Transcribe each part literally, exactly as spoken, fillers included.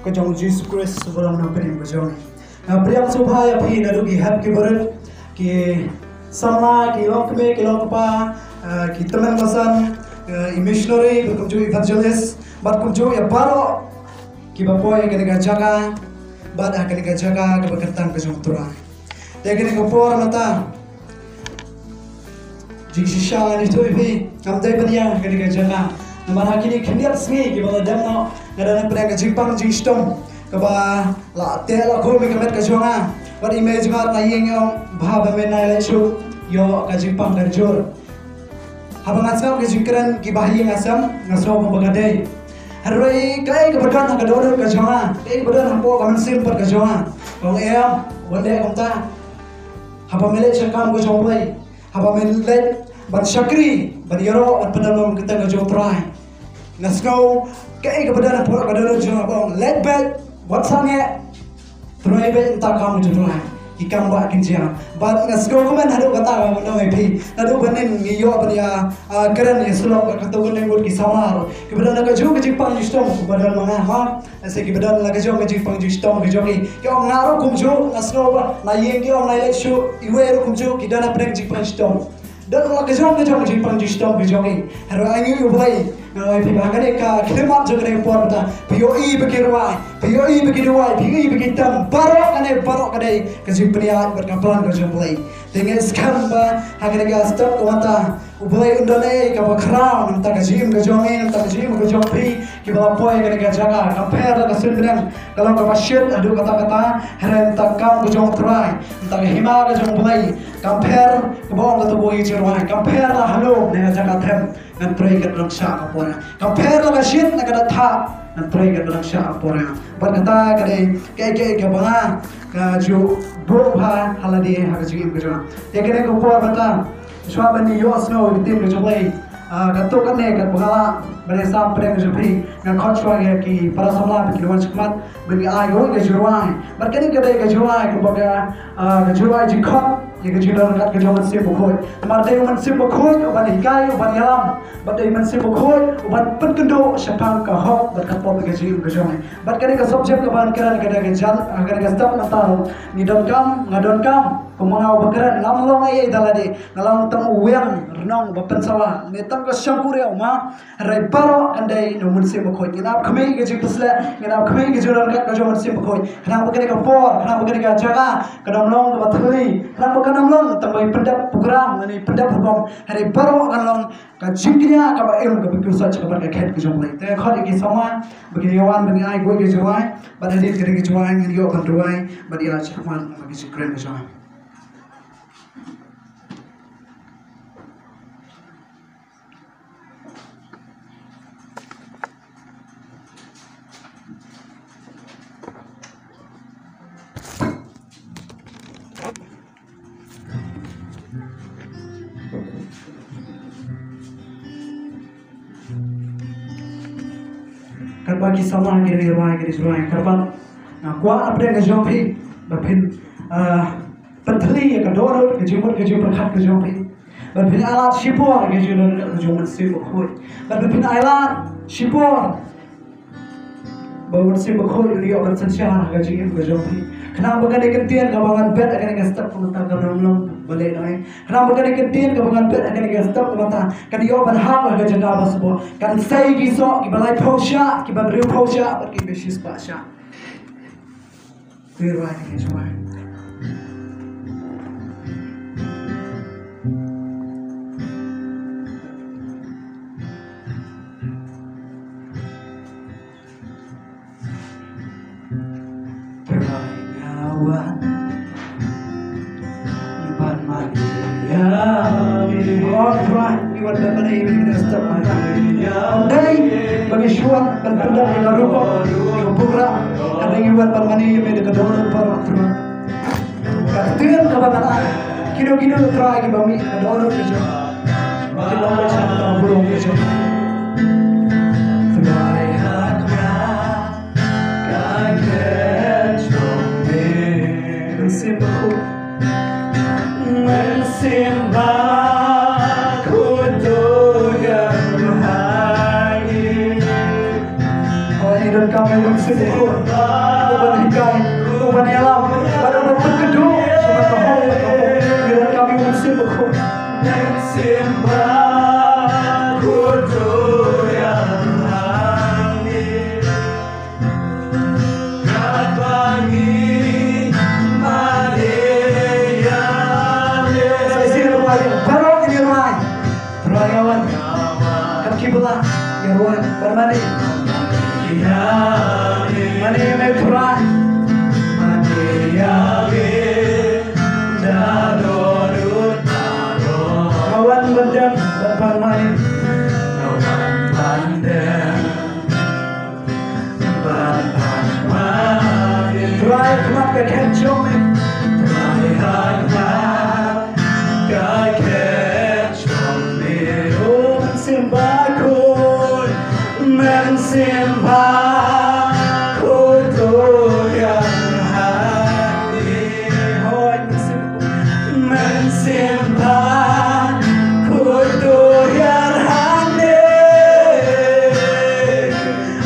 ka jong u Jisu Khrist uba long u Nongpynim ka jong ngi. Nga pdiang sngewbha ïa phi naduh ki hep ki barit, ki samla, ki longkmie, ki longkpa, ah, ki tymmen basan, ah, i missionary, bad kumjuh evangelist, bad kumjuh ïa baroh kiba poi ha kane ka jaka, bad ha kane ka jaka kaba kyrteng ka jong u Trai. Te kane ka por mynta, jingshisha ngan ïathuh ïa phi, ngam dei ban ïa kane ka jaka. Namar ha kine khyndiat sngi kiba la dep noh, nga dang pynïaid ka jingpang jingshitom kaba la teh la khum ïa ka met ka jong nga. Bad i mei jong nga la ïeng ïa nga ba haba me nai leit shuh, ïoh ka jingpang ka jur. Haba nga sngap ka jingkren kiba ha ïing ha sem, nga sngew kumba ka dei. Hynrei kaei kaba don ha ka dohnud ka jong nga, kaei kaba don hapoh ka mynsiem pat ka jong nga, ka ong em, wat leh kumta. Haba me leit sha kam ka jong U Blei, haba me leit ban shakri, ban ïaroh, ban pyndem ïa ka kyrteng ka jong U Trai, nga sngew kaei kaba don hapoh ka dohnud jong nga ba ong leit beit, wat sangeh. Trai beit, mynta kam u Trai, ki kam ba kin jia. Bad nga sngew kumne haduh kata, nga ong ïa phi, naduh ba ngi ïoh ban ïa, ah, kren ïa sulok katto katne ngut ki samla kiba don la ka jong ka jingpang jingshitom, kiba don ma nga, ha. Lehse kiba don la ka jong ka jingpang jingshitom ka jong ki, ki ong nga ruh kumjuh, nga sngew ba na ïing ki ong nai leit shuh, iwei ruh kumjuh, ki don hapdeng jingpang jingshitom. Don la ka jong ka jong ka jingpang jingshitom ka jong ki. Hynrei ainguh ïa U Blei, nga ong ïa phi ba ha kane ka khyllipmat jong kane ka por mynta, phi ïohi ba ki rwai, phi ïohi ba ki duwai, phi ïohi ba ki tem, baroh kane baroh ka dei ka jingpynïaid bad ka plan ka jong U Blei. Te nga ngeit skhem ba ha kane ka step ka mynta, U Blei un don ei kaba khraw na ka bynta ka jingim ka jong ngi, na ka bynta ka jingim ka jong phi, kiba la poi ha kane ka jaka. Kam pher la ka suiñ bneng ka long kaba shit haduh katta katta, hynrei na ka bynta ka kam ka jong U Trai, na ka bynta ka hima ka jong U Blei, kam pher kaba ong kato ka jingïaroh, kam pher la ha lum ne ha jaka them, ngan trei katba dang shah ka por ïa nga. Kam pher la ka shit ne ka da thap, ngan trei katba dang shah ka por ïa nga. Bad kata ka dei kaei kaei kaba nga, nga ju buh bha ha lade ha ka jingim ka jong nga. Ïa kane ka por mynta, shuwa ban ïohsngew ïa ka ktien ka jong U Blei, ah, katto katne katba nga lah ban ïasam pdeng ka jong phi, nga khot shuwa ïa ki para samla ba kin wan shakhmat ban ïa ai kawei ka jingrwai. Bad kane ka dei ka jingrwai kaba ka, ah, ka jingrwai jingkhot ïa ka jingdon ryngkat ka jong U Mynsiem Bakhuid. Namar dei U Mynsiem Bakhuid uban hikai, uban ïalam. Bad dei U Mynsiem Bakhuid uban pynkynduh shaphang ka hok bad ka pop ïa ka jingim ka jong ngi. Bad kane ka subject kaba ngan kren ha kane ka jan, ha kane ka step mynta ruh, ngi donkam, nga donkam kum nga uba kren, ngam long ei ei da lade, nga long tang u wiang rnong ba pynsawa, ne tang ka shangkuriaw ma, hynrei baroh kan dei na U Mynsiem Bakhuid. Ngin ap khmih ïa ka jingpynshlur, ngin ap khmih ïa ka jingdon ryngkat ka jong U Mynsiem Bakhuid. Khnang ba kane ka por, khnang ba kane ka jaka kan ym long kaba thylli, khnang ba kan ym long tang ba i pyndep program ne i pyndep rukom, hynrei baroh kan long ka jingkñia kaba im kaba khuid sha ka bynta ka khet ka jong U Blei. Te khot ïa ki samla ba kin ïa wan ban ïa ai kawei ka jingrwai, bad hadien kane ka jingrwai ngin ïoh ban duwai bad ïa shakhmat na ka jingkren ka jong ngi. Katba ki samla ki dang ïa rwai, ki dang ïa rwai, katba nga kwah hapdeng ka jong phi ba phin, ah, pynthylli ïa ka dohnud, ka jingmut, ka jingpyrkhat ka jong phi. Ba phin ailad shipor ïa ka jingdon ryngkat ka jong U Mynsiem Bakhuid. Ba phin ailad shipor ba U Mynsiem Bakhuid un ïoh ban synshar ha ka jingim ka jong phi. Khnang ba kane ka ktien kaba ngan bet ha kane ka step ka mynta kan ym long ba leh noh ei. Khnang ba kane ka ktien kaba ngan bet ha kane ka step ka mynta kan ïoh ban hap ha ka jaka ba sboh. Kan sei ki soh kiba laiphew shah, kiba hynriewphew shah, bad kiba shispah shah. Te rwai, te rwai. Te rwai, nga wan ban mane ïa me. Oh, te rwai, ngi wan ban mane ïa me, ngi step mane. Dei ba ngi shu wan ban pyndep ïa ka rukom, ïa ka program. Hynrei ngi wan ban mane ïa me da ka dohnud baroh, te rwai. Ka ktien kaba ngan ai, kino kino, te rwai, kiba mih ka dohnud ka jong, kin long beit sha ka burom ka jong. Te rwai, ha khmat ka khet jong me. Mynsiem Bakhuid. Mynsiem Bakhuid, to ïa ngi. Hooid, ngi donkam ïa U Mynsiem U ban hikai, u ban ïalam, bad u ban pynkynduh shaphang ka hok ka hok. Ngi donkam ïa u Mynsiem Bakhuid. Sa shisien, baroh ngin ïa rwai. Trai nga wan. Kat ki bala ïa rwai ban mane. Mane ïa me Trai. Mane ïa me. Da do do. Nga wan ban dem ban pan mane. Nga wan ban dem. Trai ha khmat ka khet jong me. Trai ha khmat ka khet jong me. O Mynsiem Bakhuid, Mynsiem Bakhuid, to ïa ha me. Hooid, Mynsiem Mynsiem Bakhuid to ïar hangne.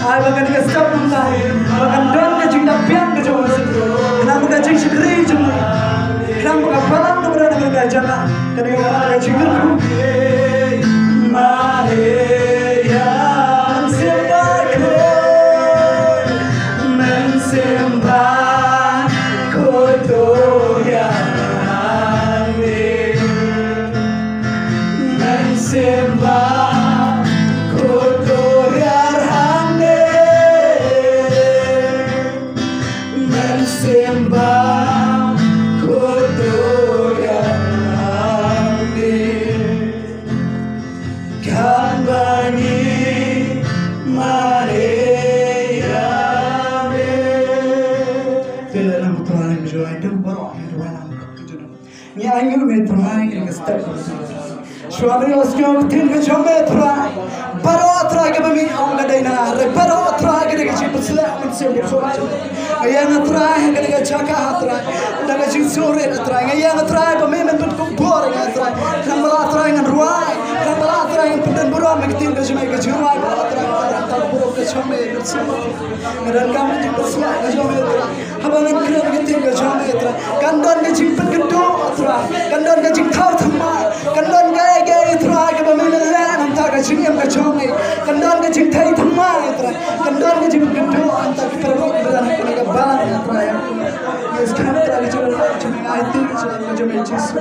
Ai ba kane ka step mynta ba kan don ka jingdap biang ka jong u Mynsiem. Khnang ba ka jingshakri jong u, khnang ba ka balang kaba don ha kane ka jaka, kane ka jingkyrkhu. Maria Mynsiem Bakhuid. Mynsiem Bakhuid to ïar hangne. Mynsiem Bakhuid to ïar hangne. Mynsiem Bakhuid to ïar hangne. Kan ba ngi mane ïa me. Te lada ngi Trai ngi ju ai dang baroh ngi ju ai lang ka jong ngi. Ngi ai ngi me Trai ngi ka step. Shuwa ba ngi ïohsngew ka ktien ka jong me Trai. Baroh Trai kaba ngi ong ka dei na re. Baroh Trai ka dei ka jingpynshlur Mynsiem Bakhuid. Nga ïeng Trai ha kane ka jaka Trai. Da ka jingsngewrit Trai. Nga ïeng Trai ba me men pynkup bor ïa nga Trai. Khnang ba lah Trai ngan rwai. Khnang ba lah Trai ngan pyndon burom ïa ka ktien ka jong me, ka jingrwai ba lah Trai. Ka burom ka jong me. Nga donkam ka jingpynshlur ka jong me Trai. Haba ngan kren ka ktien ka jong me Trai, kan don ka jingpynkynduh Trai. Kan don ka jingthaw thymmai. Kan don kaei kaei Trai kaba me men leh na ka bynta ka jingim ka jong ngi. Kan don ka jingthei thymmai Trai. Kan don ka jingpynkynduh na ka bynta ki para bangeit kiba don ha kane ka balang Trai. Ngi sngewthuh Trai ka jingpynkynduh jong me, ngi aiti ka jingpynkynduh jong me Jisu.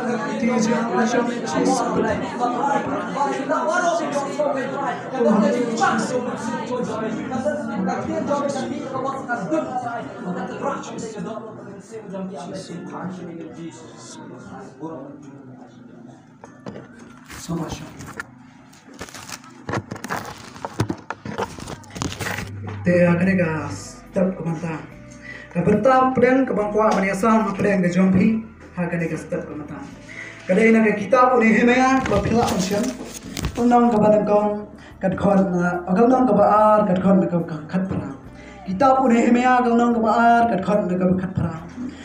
Aiti ka jingpynkynduh jong me Jisu. Te ha kane ka step ka mynta, ka bynta pdeng kaba nga kwah ban ïasam ha pdeng ka jong phi ha kane ka step ka mynta ka dei na ka kitab u Nehemiah kaba phi lah ban shem, lynnong kaba nyngkong, ka dkhot, ka lynnong kaba ar, ka dkhot na ka khatphra. Kitab u Nehemiah ka lynnong kaba ar, ka dkhot na ka khatphra.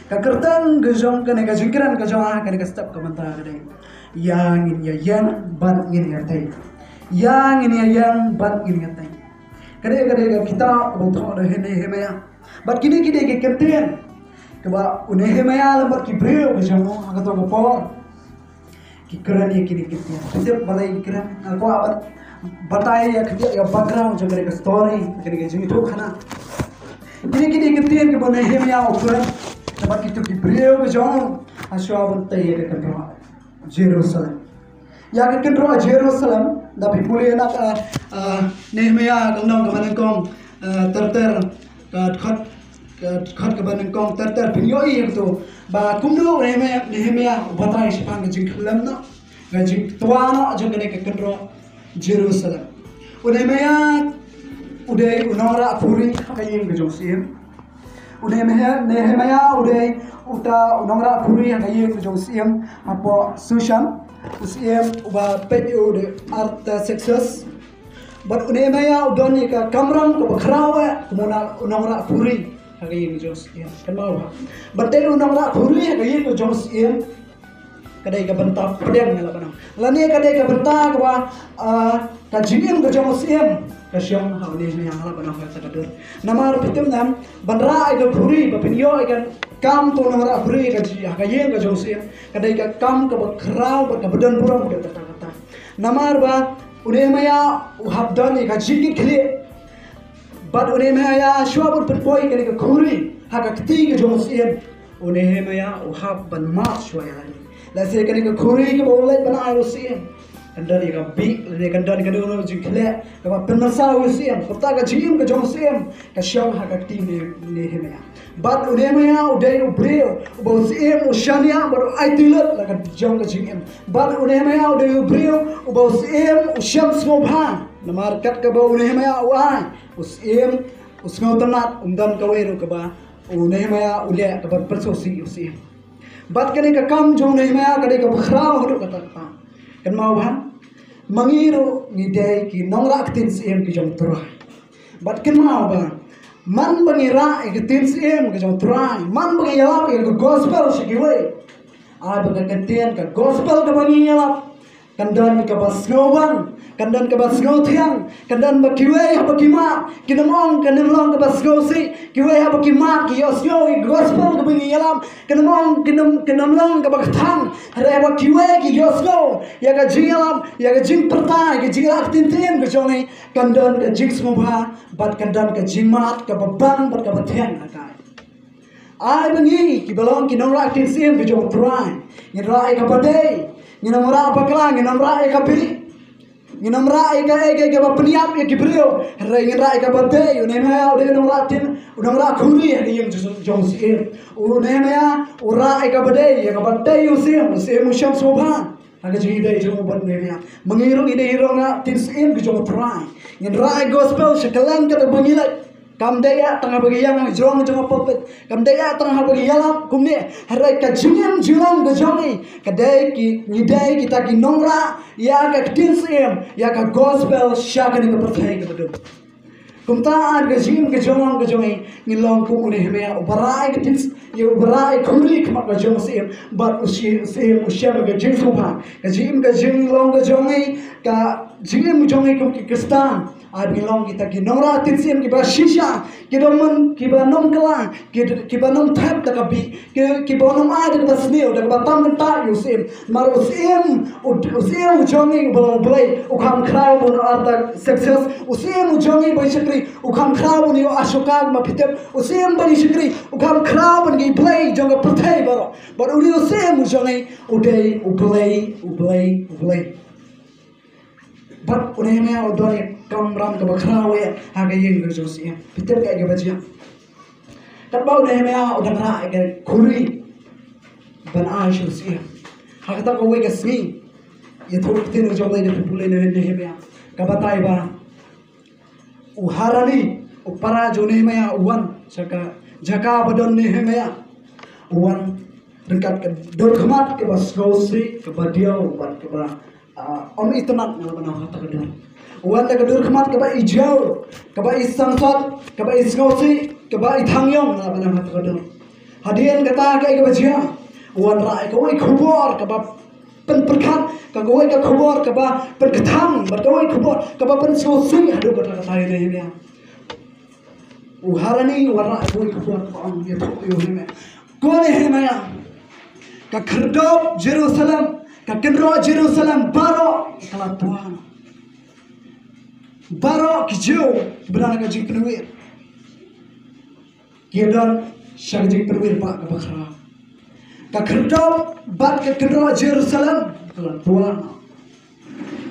Ka kyrteng ka jong kane ka jingkren ka jong nga ha kane ka step ka mynta ka dei: Ïa ngin ïa ïeng bad ngin ïa tei. Ïa ngin ïa ïeng bad ngin ïa tei. Ka dei, ka dei ka kitab kaba thoh da u Nehemiah. Bad kine ki dei ki kyntien kaba u Nehemiah lem bad ki briew ka jong u ha kato ka por ki kren ïa kine ki kyntien. Ki tip balei ki kren. Nga kwah ban batai ïa ka, ïa ka background jong kane ka story, kane ka jingïathuhkhana. Kine ki dei ki kyntien kiba u Nehemiah u kren na bad kito ki briew ka jong u ha shuwa ban tei ïa ka kynroh Jerusalem. Ïa ka kynroh Jerusalem, da phi pule na ka, ah, Nehemiah ka lynnong kaba nyngkong, ah, ter ter, ka dkhot, ka dkhot kaba nyngkong ter ter, phin ïohi ïa kato ba kumno Nehemiah, Nehemiah u batai shaphang ka jingkhyllem noh, ka jingtwa noh jong kane ka kynroh Jerusalem. U Nehemiah u dei u nongrah khuri ha ka ïing ka jong u syiem. U Nehemiah, Nehemiah u dei uta u nongrah khuri ha ka ïing ka jong u syiem hapoh Shushan. U syiem uba peit u dei Artaxerxes. Bad u Nehemiah u don ïa ka kamram kaba khraw eh kum u nongrah khuri ha ka ïing ka jong u syiem. Kynmaw ba, ba dei u nongrah khuri ha ka ïing ka jong u syiem. Ka dei ka bynta pdeng nga la ban ong. Lane ka dei ka bynta kaba, ah, ka jingim ka jong u syiem. ka shong ha u Nehemia ha la ban ha ka dur. Namar phi tip ne em, ban rah ïa ka khuri, ba phin ïoh ïa ka kam to nongrah khuri ka jong, ha ka ïing ka jong u syiem, ka dei ka kam kaba khraw bad kaba don burom kata kata. Namar ba u Nehemia u hap don ïa ka jingkitkhlieh. Bad u Nehemia shuwa ban pynpoi kane ka khuri ha ka kti ka jong u syiem, u Nehemia u hap ban mad shuwa ïa lade. Lehse kane ka khuri kaba u leit ban ai u syiem, kan don ïa ka bih, lane kan don ïa ka jingkhleh kaba pynmynsaw ïa u syiem. Kata ka jingim ka jong u syiem ka shong ha ka kti Ne-, Nehemia. Bad u Nehemia u dei u briew uba u syiem u shaniah bad u aiti lut la ka jong ka jingim. Bad u Nehemia u dei u briew uba u syiem u shem sngewbha. Namar kat kaba u Nehemia u ai, u syiem u sngewtynnat, um don kawei ruh kaba u Nehemia u leh kaba pynsngewsih ïa u syiem. Bad kane ka kam jong u Nehemia ka dei kaba khraw haduh katta katta. Kynmaw bha, ma ngi ruh ngi dei ki nongrah ktien syiem ki jong u Trai. Bad kynmaw ba man ba ngi rah ïa ka ktien syiem ka jong u Trai, man ba ngi ïalap ïa ka gospel sha kiwei, ai ba ka ktien ka gospel kaba ngi ïalap kan don kaba sngewbang, kan don kaba sngewthiang, kan don ba kiwei haba ki mad kin ym ong, kin ym long kaba sngewsih. Kiwei haba ki mad ki ïohsngew ïa ka gospel kaba ngi ïalap, kin ym ong, kin ym, kin ym long kaba kthang. Hynrei haba kiwei ki ïohsngew ïa ka jingïalap, ïa ka jingpyrta, ïa ka jingrah ktien ka jong ngi, kan don ka jingsngewbha bad kan don ka jingmad kaba bang bad kaba thiang ha ka. Ai ba ngi kiba long ki nongrah ktien syiem ki jong u Trai, ngin rah ïa kaba dei, ngin ym rah bakla, ngin ym rah ïa ka bih, ngin ym rah ïa kaei kaei kaba pynïap ïa ki briew. Hynrei ngin rah ïa kaba dei. U Nehemia u dei u nongrah ktien, u nongrah khuri ha ka ïing jong, jong u syiem. U Nehemia u rah ïa kaba dei, ïa kaba dei u syiem, u syiem u shem sngewbha. Ha ka jingïadei jong u bad u Nehemia, ma ngi ruh ngi dei ki nongrah ktien syiem ki jong u Trai. Ngin rah ïa ka gospel sha kylleng katba ngi leit. Kam dei ïa tang haba ngi ïeng ha jrong jong ka pulpit, kam dei ïa tang haba ngi ïalap kumne. Hynrei ka jingim jinglong ka jong ngi ka dei ki, ngi dei kita ki nongrah ïa ka ktien syiem, ïa ka gospel sha kane ka pyrthei kaba dum. Kumta ha ka jingim ka jong ka jong ngi, ngin long kum u Nehemia uba rah ïa ka ktien, ïa uba rah ïa ka khuri khmat ka jong u syiem, bad u syiem, u syiem u shem ka jingsngewbha. Ka jingim ka jinglong ka jong ngi, ka jingim jong ngi kum ki Khristan, ai ba ngin long kita ki nongrah ktien syiem kiba shisha, kiba ym, kiba ym kylla, ki, kiba ym thep da ka bih, ki, kiba ym ai da kaba sniew, da kaba tam kynta ïa u syiem. Namar u syiem, u, u syiem u jong ngi uba long u Blei u kham khraw ban ïoh arta success. U syiem u jong ngi ba ngi shakri u kham khraw ban ïoh Ashoka, ma phi tip, u syiem ba ngi shakri u kham khraw ban ngi Blei jong ka pyrthei baroh. Bad une u syiem u jong ngi u dei u Blei, u Blei, u Blei. Bad u Nehemia u don ïa ka kamram kaba khraw ïa ha ka ïing ka jong u syiem. Phi tip kaei kaba jia? Katba u Nehemia u dang rah ïa ka khuri ban ai sha u syiem, ha kata kawei ka sngi, ïathuh ktien ka jong u Blei da u pule Nehemia, ka batai ba u Hanani, u para jong u Nehemia, u wan sha ka jaka ba don Nehemia. U wan ryngkat ka dur khmat kaba sngewsih, kaba diaw bad kaba, ah, ym itynnad, nga la ban ong ha kata ka dur. U wan da ka dur khmat kaba ijaw, kaba isangsot, kaba isngewsih, kaba ithang ïong, nga la ban ong ha kata ka dur. Hadien kata kaei kaba jia? U wan rah ïa kawei ka khubor kaba pynpyrkhat, ka kawei ka khubor kaba pynkthang, bad kawei ka khubor kaba pynsngewsih haduh katta katta ïa u Nehemia. U Hanani u wan rah ïa kawei ka khubor kaba ong, ïathuh ïa u Nehemia. Ko Nehemia, ka khyrdop Jerusalem, ka kynroh Jerusalem baroh ka la twa noh. Baroh ki Jiw kiba don ha ka jingpynwir ki don sha ka jingpynwir ba kaba khraw. Ka khyrdop bad ka kynroh Jerusalem ka la twa noh.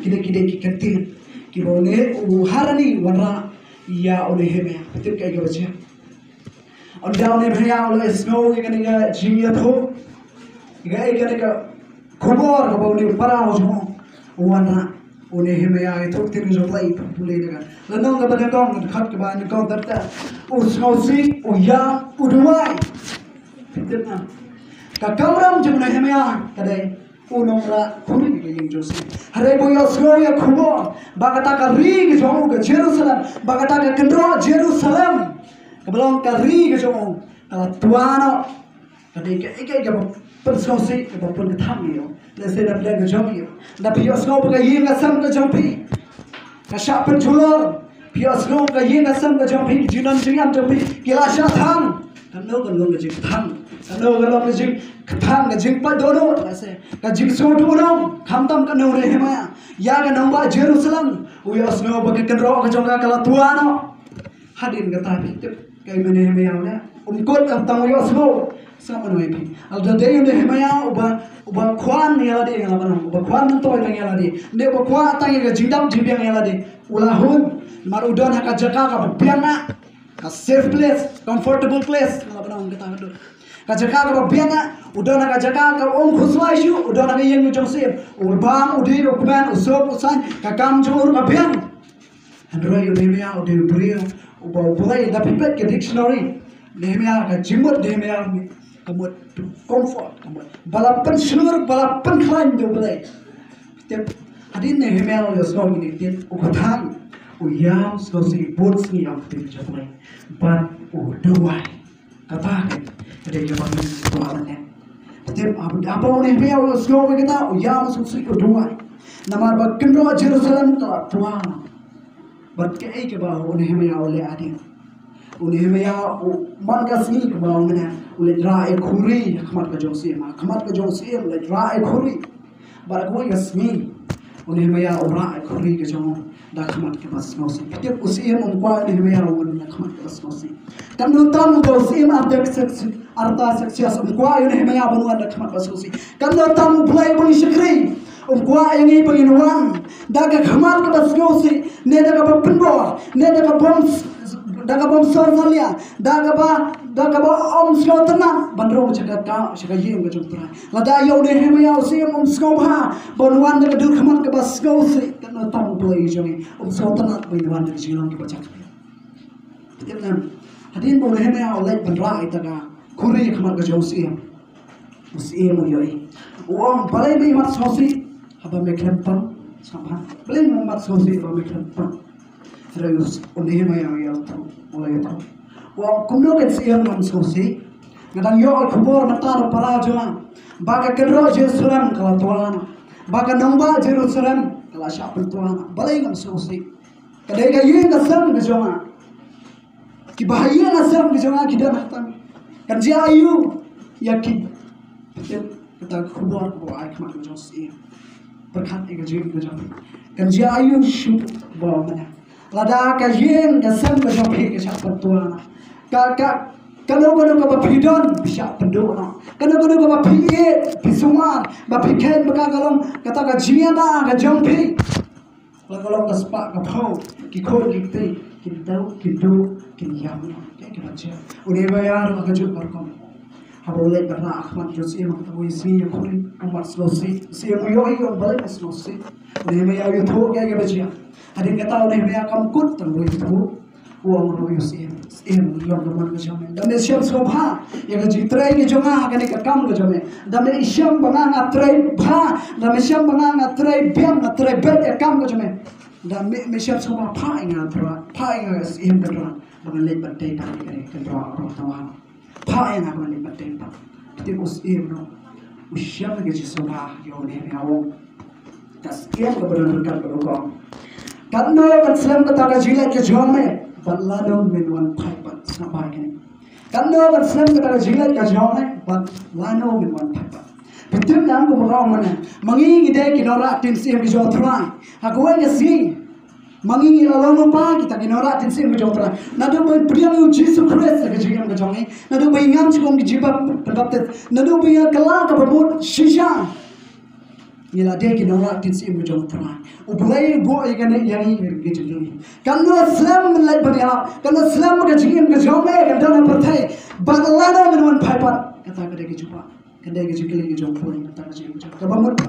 Kine ki dei ki kyntien kiba u Ne-, u Hanani u wan rah ïa u Nehemia. Phi tip kaei kaba jia? Ynda u Nehemia u la ïohsngew ïa kane ka jingïathuh, ïa kane ka khubor kaba une u para u jong u u wan rah, u Nehemia ïathuh ktien jong u Blei, pule na ka lynnong kaba nyngkong, dkhot kaba nyngkong, tyrta u sngewsih, u ïam, u duwai. Phi tip ne em? Ka kamram jong u Nehemia ka dei u nongrah khuri ka ïing jong u syiem. Hynrei ba u ïohsngew ïa ka khubor ba kata ka ri ka jong u ka Jerusalem, ba kata ka kynroh Jerusalem, kaba long ka ri ka jong u, ka la twa noh. Ka dei kaei kaei kaba pynsngewsih, kaba pynkthang ïa u. Lehse na pdeng ka jong phi, lada phi ïohsngew ba ka ïing ka sem ka jong phi ka shah pynjulor, Phi ïohsngew ka ïing ka sem ka jong phi, ki jingdon jingem jong phi ki la shah thang. Kano ka long ka jingthang, kano ka long ka jingthang, ka jingpait dohnud lehse, ka jingsngewthuh nong, khamtam kano Nehemiah. Ïa ka nongbah Jerusalem u ïohsngew ba ka kynroh ka jong ka ka la twa noh. Hadien kata phi tip kaei ba Nehemiah u leh? Um kut tang u ïohsngew. Sa mano ïa phi? Lada dei u Nehemiah uba, uba kwah ïa lade, nga la ban ong, uba kwah myntoi tang ïa lade, ne uba kwah tang ïa ka jingdap jingbiang ïa lade, u la hun. Namar u don ha ka jaka kaba biang ah, ka safe place, comfortable place, nga la ban ong kata ka don. Ka jaka kaba biang ah, u don ha ka jaka kaba um khuslai shuh, u don ha ka ïing ka jong u syiem. U bam, u dih, u kmen, u sop, u saiñ, ka kam jong u ruh ka biang. Hynrei u Nehemiah u dei u briew uba U Blei, da phi peit ka dictionary, Nehemiah, ka jingmut Nehemiah ka mut to comfort, ka mut ba la pynshlur, ba la pynkhlaiñ da U Blei. Te hadien Nehemiah u ïohsngew kine ki ktien, u kthang, u ïam sngewsih bun sngi ïa ka ktien jong U Blei bad u duwai. Kata ka dei kaba ngi kwah ban leh. Te haba u Nehemiah u ïohsngew kata, u ïam sngewsih, u duwai. Namar ba kynroh Jerusalem ka la twa. Bad kaei kaba u Nehemiah u leh hadien? U Nehemiah u, man ka sngi kaba u mynne, u leit rah ïa khuri ha khmat ka jong u syiem, ha khmat ka jong u syiem u leit rah ïa khuri. Bad kawei ka sngi u Nehemiah u rah ïa khuri ka jong u da khmat kaba sngewsih. Phi tip u syiem um kwah ïa u Nehemiah u wan da khmat kaba sngewsih. Katno tam ba u syiem Artaxerxes, Artaxerxes um kwah ïa u Nehemiah ban wan da khmat kaba sngewsih. Katno tam u Blei ba ngi shakri um kwah ïa ngi ba ngin wan da ka khmat kaba sngewsih, ne da kaba pynbor, ne da ka bym, da ka bym sngewsalia, da kaba, da kaba ym sngewtynnat ban rung sha ka, sha ka ïing ka jong U Trai. Lada ïa u Nehemiah u syiem um sngewbha ban wan da ka dur khmat kaba sngewsih, katno tam u Blei jong ngi um sngewtynnat ban wan da ka jinglong kaba jaka. Tip ne em? Hadien ba u Nehemiah u leit ban rah ïa ka khuri ha khmat ka jong u syiem, u syiem u ïohi. U ong, balei ba i mat sngewsih haba me khlem pang? Sngewbha. Balei me mat sngewsih haba me khlem pang? Hynrei u Nehemiah u ïathuh, u la ïathuh. U ong, kumno kan syiem ngam sngewsih? Nga dang ïoh ïa ka khubor mynta na para jong nga ba ka kynroh Jerusalem ka la twa noh, ba ka nongbah Jerusalem ka la shah pyntwa noh. Balei ngam sngewsih? Ka dei ka ïing ka sem ka jong nga. Kiba ha ïing ha sem ka jong nga ki don ha tang. Kan jia aiu ïa ki? Kata ka khubor kaba ai khmat ka jong u syiem. Pyrkhat ïa ka jingim ka jong phi. Kan jia aiu shuh ba mynne? Lada ka ïing ka sem ka jong phi ka shah pyntwa, ka, ka, kano kano kaba phi don phi shah pynduh noh. Kano kano kaba phi ïeit, phi sumar, ba phi khein ba ka long kata ka jingïada ka jong phi. La ka long ka spah ka phew, ki khun ki kti kin duh, kin duh, kin ïam. Kaei kaba jia? U Nehemiah ruh ka juh ka rukom. Haba u leit ban rah ha khmat jong u syiem ha kawei ka sngi ïa khuri, u mat sngewsih. U syiem u ïohi, u ong balei me sngewsih. U Nehemiah u ïathuh kaei kaba jia. Hadien kata u Nehemiah kam kut tang u ïathuh. U ong ruh ïa u syiem, syiem, long ka mon ka jong me. Da me shem sngewbha ïa ka jingtrei ka jong nga ha kane ka kam ka jong me. Da me shem ba nga nga trei bha, da me shem ba nga nga trei biang, nga trei beit ïa ka kam ka jong me. Da me, me shem sngewbha, phah ïa nga Trai, phah ïa nga Syiem Trai, ba ngan leit ban tei pat ïa kane ka kynroh kaba twa. Phah ïa nga ba ngan leit ban tei pat. Te u syiem ruh u shem ka jingsngewbha ïa u Nehemiah, u ong. Ka syiem kaba don ryngkat bad u ka ong, katno kan slem kata ka jingleit ka jong me, bad lano men wan phai pat? Sngap bha ïa kane. Katno kan slem kata ka jingleit ka jong me, bad lano men wan phai pat? Phi tip ne em kumba ka ong mynne, ma ngi ngi dei ki nongrah ktien syiem ki jong u Trai. Ha kawei ka sngi ma ngi ngi la long lypa kita ki nongrah ktien syiem ki jong u Trai. Naduh ba ngi pdiang ïa u Jisu Khrist ha ka jingim ka jong ngi, naduh ba ngi ngam sha ka um ka jingbaptis, naduh ba ngi kylla kaba mut shisha, ngi la dei ki nongrah ktien syiem ki jong u Trai. U Blei u buh ïa kane ïa ngi ha ka jingim. Katno slem men leit ban ïalap, katno slem ka jingim ka jong me kan don ha pyrthei, bad lano men wan phai pat? Kata ka dei ka jubab. Ka dei ka jingkylli ka jong u Blei, kata ka jingkylli ka jong u Blei. Kaba mut,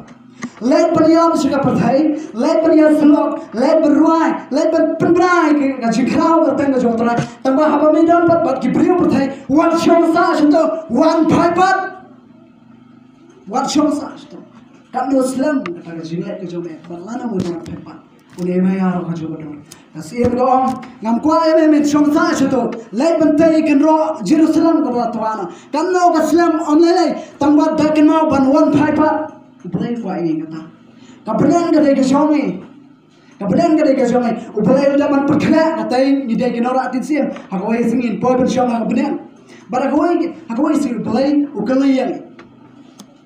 leit ban ïalap sha ka pyrthei, leit ban ïasyllok, leit ban rwai, leit ban pynbna ïa ka jingkhraw kyrteng ka jong u Trai. Tangba haba me don pat bad ki briew pyrthei, wat shong sah shato, wan phai pat. Wat shong sah shato. Katno slem kata ka jingleit ka jong me, bad lano men wan phai pat? U Nehemiah ruh ka juh ka dur. Ka syiem ka ong, ngam kwah ïa me men shong sah shato. Leit ban tei ïa ka kynroh Jerusalem kaba la twa noh. Katno ka slem, ym lei lei, tangba da kynmaw ban wan phai pat. U Blei u kwah ïa ngi kata. Ka bneng ka dei ka jong ngi. Ka bneng ka dei ka jong ngi. U Blei u dang ban pynkhreh, katei ngi dei ki nongrah ktien syiem. Ha kawei ka sngi ngin poi ban shong ha ka bneng. Bad ha kawei, ha kawei ka sngi U Blei u kylli ïa ngi.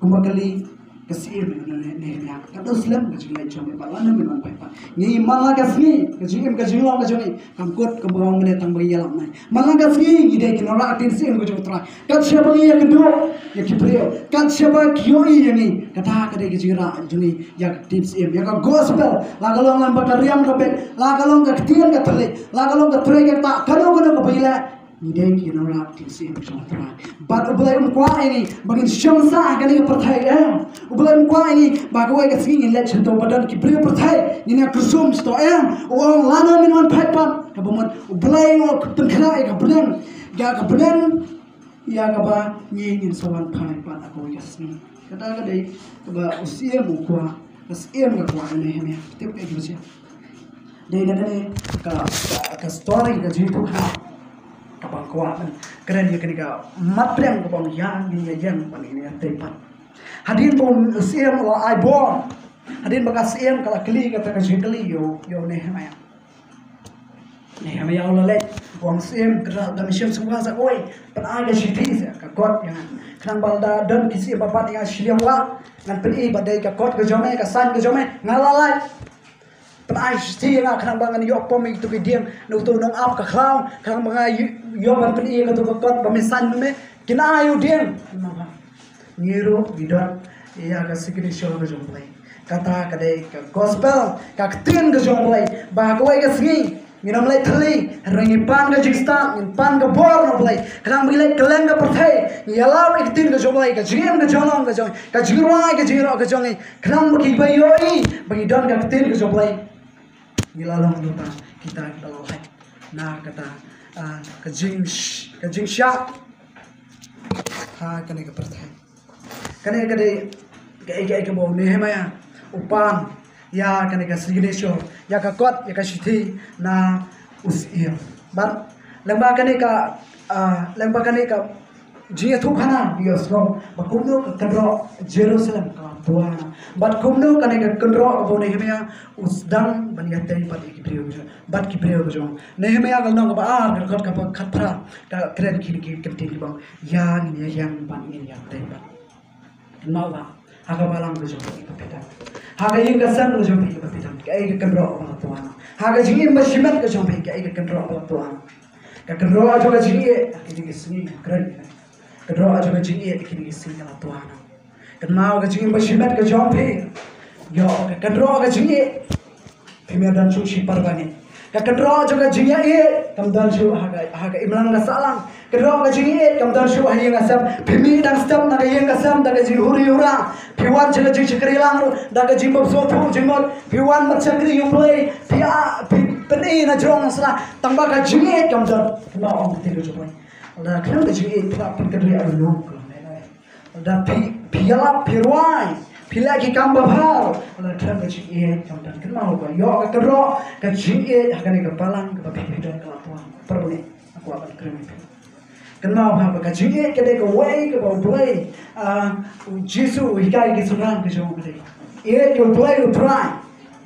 Kumba kylli ka syiem, ne, ne, ne, ne. Katno slem ka jingleh jong ngi bad lano ngin wan phai pat. Ngi man la ka sngi, ka jingim ka jinglong ka jong ngi kam kut kumba ong mynne tang ba ngi ïalap nai. Man la ka sngi ngi dei ki nongrah ktien syiem ka jong U Trai. Kat shaba ngi ïakynduh ïa ki briew, kat shaba ki ïohi ïa ngi, kata ka dei ka jingrah jong ngi ïa ka ktien syiem, ïa ka gospel. La ka long lem bad ka riam ka beit, la ka long ka ktien ka thylliej, la ka long ka trei ka ktah, kano kano kaba ngi leh, ngi dei ki nongrah ktien syiem ka jong U Trai. Bad U Blei um kwah ïa ngi ba ngin shong sah ha kane ka pyrthei, em. U Blei um kwah ïa ngi ba kawei ka sngi ngin leit shyntur ba don ki briew pyrthei, ngin ïa kyrsum shyntur, em. U ong lano ngin wan phai pat, kaba mut U Blei u pynkhreh ïa ka bneng, ïa ka bneng ïa kaba ngi ngin sa wan phai pat ha kawei ka sngi. Kata ka dei kaba u syiem u kwah, ka syiem ka kwah ïa Nehemia. Tip kaei kaba jia. Dei na kane ka, ka, ka story ka jingïathuhkhana kaba kwah ban kren ïa kane ka mat pyrshang kaba ong ïa ngin ïa ïeng bad ngin ïa tei pat. Hadien ba u syiem u la ai bor, hadien ba ka syiem ka la kylli kata ka jingkylli ïa u, ïa u Nehemia. Nehemia u la leit, u ong syiem, Trai, da me shem sngewbha sa kawei, pynai ka shithi sa ka kot ïa nga. Khnang ba lada don ki syiem ba bat ïa nga shiliang wah, ngan pyni ba dei ka kot ka jong me, ka sign ka jong me, nga la lait. Pynai shithi ïa nga khnang ba ngan ïoh pom ïa kito ki dieng na uto u nongap ka khlaw, khnang ba nga ïoh ban pyni ïa kato ka kot ba me sign ïa me. Kin ai u dieng. Ngi ruh ngi don ïa ka signature ka jong U Blei. Kata ka dei ka gospel, ka ktien ka jong U Blei. Ba ha kawei ka sngi ngin ym leit thylli, hynrei ngin pan ka jingstad, ngin pan ka bor na U Blei. Khnang ba ngin leit kylleng ka pyrthei, ngin ïalap ïa ka ktien ka jong U Blei, ka jingim ka jinglong ka jong, ka jingrwai ka jingïaroh ka jong ngi. Khnang ba kiba ïohi ba ngi don ka ktien ka jong U Blei, ngi la long lypa kita kiba la lait na kata, ah, ka jing, ka jingshah ha kane ka pyrthei. Kane ka dei kaei kaei kaba u Nehemia u pan ïa kane ka signature, ïa ka kot, ïa ka shithi na u syiem. Bad lyngba kane ka, ah, lyngba kane ka jingïathuhkhana ngi ïohsngew ba kumno ka kynroh Jerusalem ka la twa na. Bad kumno kane ka kynroh kaba u Nehemia u sdang ban ïatei bad ïa ki briew, bad ki briew ka jong. Nehemia ka lynnong kaba ar, ka dkhot kaba khatphra, ka kren kine ki kyntien kiba ong ïa ngin ïa ïeng bad ngin ïatei bad. Kynmaw ba ha ka balang ka jong phi kaba phi don, ha ka ïing ka sem ka jong phi kaba phi don, kaei ka kynroh ba la twa na? Ha ka jingim ba shimet ka jong phi, kaei ka kynroh ba la twa na? Ka kynroh jong ka jingïeit ha kine ki sngi, kren. Kynroh jong ka jingïeit ha kine ki sngi ka la twa na. Kynmaw ka jingim ba shimet ka jong phi. Ïoh ka kynroh ka jingïeit. Phim ïadon shuh shi parabangeit. Ka kynroh jong ka jingïeit kam don shuh ha ka, ha ka imlang ka sahlang. Kynroh ka jingïeit kam don shuh ha ïing ha sem. Phim mih dang step na ka ïing ka sem da ka jinghuri hura. Phi wan sha ka jingshakri lang ruh da ka jingbymsngewthuh jingmut. Phi wan ban shakri ïa U Blei. Phi, ah, phi pyni na jrong na sla. Tang ba ka jingïeit kam don. Kynmaw ong ka ktien ka jong U Blei. Lada khlem ka jingïeit phi lah pynkynriah ïa u lum. Lada phi, phi ïalap, phi rwai, phi leh ki kam babha, lada khlem ka jingïeit kam don. Kynmaw ba ïoh ka kynroh ka jingïeit ha kane ka balang kaba phi, phi don ka la twa. Parabangeit, nga kwah ban kren ïa phi. Kynmaw ba ka jingïeit ka dei kawei kaba U Blei, ah, u Jisu u hikai ki synran ka jong U Blei. Ïeit ïa U Blei U Trai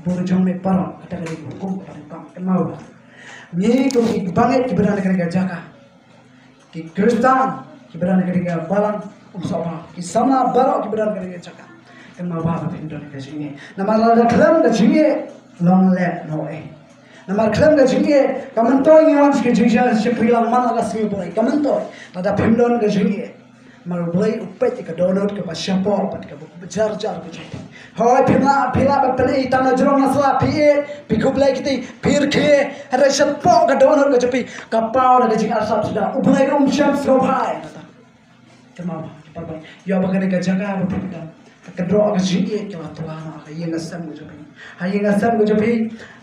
bad jong me baroh, kata ka dei ka hukum kaba donkam. Kynmaw ba ngi kum ki bangeit kiba don ha kane ka jaka, ki Khristan kiba don ha kane ka balang, um sngewbha, ki samla baroh kiba don ha kane ka jaka, kynmaw ba phin don ka jingïeit. Namar lada khlem ka jingïeit, long lehnohei. Namar khlem ka jingïeit, ka myntoi ngi wan sha ka jingshakri lang man la ka sngi U Blei, ka myntoi, lada phim don ka jingïeit. Namar U Blei u peit ïa ka dohnud kaba shapoh bad kaba jar jar ka jong phi. Hooid, phi lah, phi lah ban pyni tang na jrong na sla, phi ïeit, phi khublei kti, phi rkhie, hynrei shapoh ka dohnud ka jong phi ka paw da ka jingarsap suda. U Blei um shym sngewbha ïa kata. Kynmaw ba, kynmaw ba, ïa ba kane ka jaka ba phi don, ka kynroh ka jingïeit ka la twa na ha ka ïing ka sem ka jong phi. Ha ïing ka sem ka jong phi,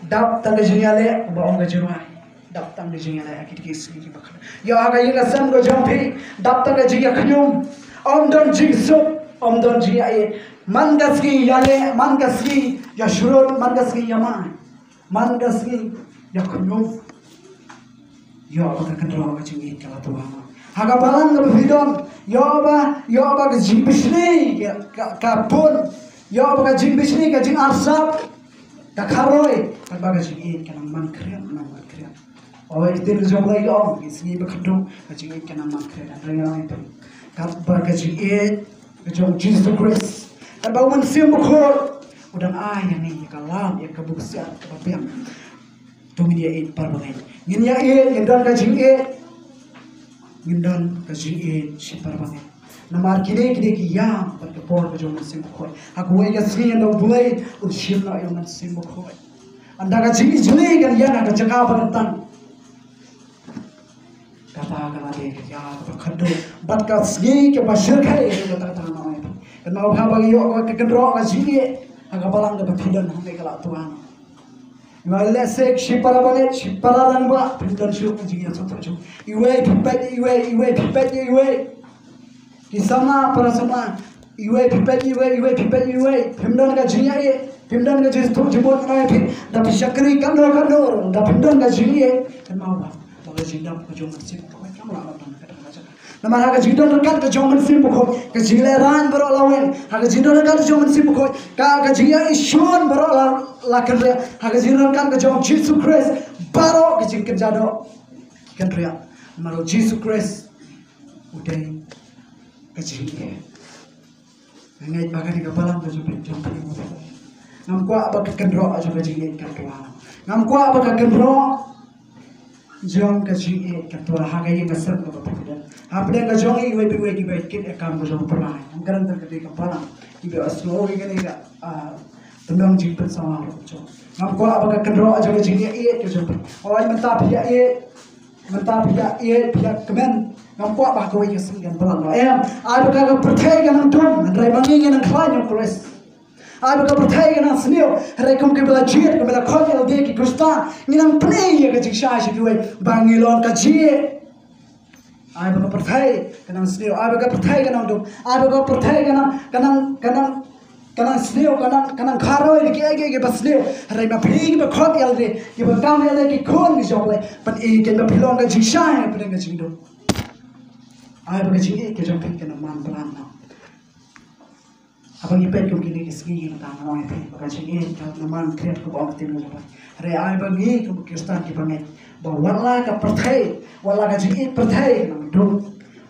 dap tang ka jingïaleh, ba ong ka jingrwai. Dap tang ka jingïaleh ha kine ki sngi kiba kut. Ïa ha ka ïing ka sem ka jong phi, dap tang ka jingïakhñium. Ym don jingsuk, ym don jingïaieit. Man ka sngi ïaleh, man ka sngi ïashrut, man ka sngi ïamai, man ka sngi ïakhñium. Ïa ba ka kynroh ka jingïeit ka la twa. Ha ka balang kaba phi don, ïa ba, ïa ba ka jingbishni ka, ka, ka bun. Ïa ba ka jingbishni ka jingarsap. ka kharoi, katba ka jingïeit ka nang man khriat, nang man khriat. Oi, ktien jong U Blei ka ong, ki sngi ba khadduh ka jingïeit ka nang man khriat, hynrei ngi ong ïa phi, katba ka jingïeit ka jong U Jisu Khrist, katba U Mynsiem Bakhuid u dang ai ïa ngi ïa ka lam, ïa ka buksiat kaba biang. To ngin ïa ïeit para bangeit. Ngin ïa ïeit, ngin don ka jingïeit. Ngin don ka jingïeit shi para bangeit. Namar kine, kine ki ïam bad ka por ka jong U Mynsiem Bakhuid. Ha kawei ka sngi ïa U Blei un shim noh ïa U Mynsiem Bakhuid. Ynda ka jingijli kan ïa na ka jaka ba kan tang. Kata ka la dei ka ïa kaba khadduh bad ka sngi kaba shyrkhei kaba tang tang. Kan mut haba ïoh ka kynroh ka jingïeit ha ka balang kaba phi don hangne ka la tuan. Nga lehse shi para bangeit, shi para rangbah, phim don shuh ka jingïasngewthuh shuh. Iwei phi peit iwei, iwei phi peit iwei. Ki samla, para samla, iwei phi peit iwei, iwei phi peit iwei. Phim don ka jingïaieit, phim don ka jingïasngewthuh jingmut ngan ong ïa phi. Da phi shakri katno katno ruh, da phim don ka jingïeit, kynmaw ba, ba ka jingdap ka jong U Mynsiem Bakhuid kam lah ban don ha kata ka jaka. Namar ha ka jingdon ryngkat ka jong U Mynsiem Bakhuid, ka jinglehrain baroh la weng. Ha ka jingdon ryngkat ka jong U Mynsiem Bakhuid, ka, ka jingïaishun baroh la, la kynriah. Ha ka jingdon ryngkat ka jong U Jisu Khrist, baroh ka jingkynja doh kynriah. Namar U Jisu Khrist u dei ka jingïeit. Nga ngeit ba kane ka balang ka jong phi, jong phi, ngam kwah ba ka kynroh jong ka jingïeit ka twa. Ngam kwah ba ka kynroh jong ka jingïeit ka twa ha ka ïing ka sem kaba phi don. Hapdeng ka jong iwei pa iwei kiba kit ïa ka kam ka jong U Trai. Ngam kren tang ka dei ka balang kiba ïohsngew ïa kane ka, ah, tymmen jingpynsawa ruh jong. Ngam kwah ba ka kynroh jong ka jingïeit ka jong phi. Oi mynta phi ïa ïeit. Mynta phi ïa ïeit, phi ïa kmen. Ngam kwah ba kawei ka sngi kan balang noh. Em, ai ba ka pyrthei ka nang dum, hynrei ma ngi ngi nang khlaiñ ïa U Khrist. Ai ba ka pyrthei ka nang sniew, hynrei kum kiba la jied, kiba la khot ïalade ki Khristan, ngi nang pyni ïa ka jingshai sha kiwei ba ngi long ka jingïeit. Ai ba ka pyrthei ka nang sniew, ai ba ka pyrthei ka nang dum, ai ba ka pyrthei ka nang, ka nang, ka nang, ka nang sniew, ka nang, ka nang kharoi da kiei kiei kiba sniew. Hynrei ma phi kiba khot ïalade, kiba kam ïalade ki khun ki jong U Blei, pyni kein ba phi long ka jingshai hapdeng ka jingdum. Ai ba ka jingïeit ka jong phi ka nang man palat noh. Haba ngi peit kum kine ki sngi, ngi tang ngi ong ïa phi ba ka jingïeit ka nang man khriat, kumba ong ka ktien ka jong U Blei. Hynrei ai ba ngi kum ki Khristan kiba ngeit ba wat la ka pyrthei, wat la ka jingïeit pyrthei ka nang dum,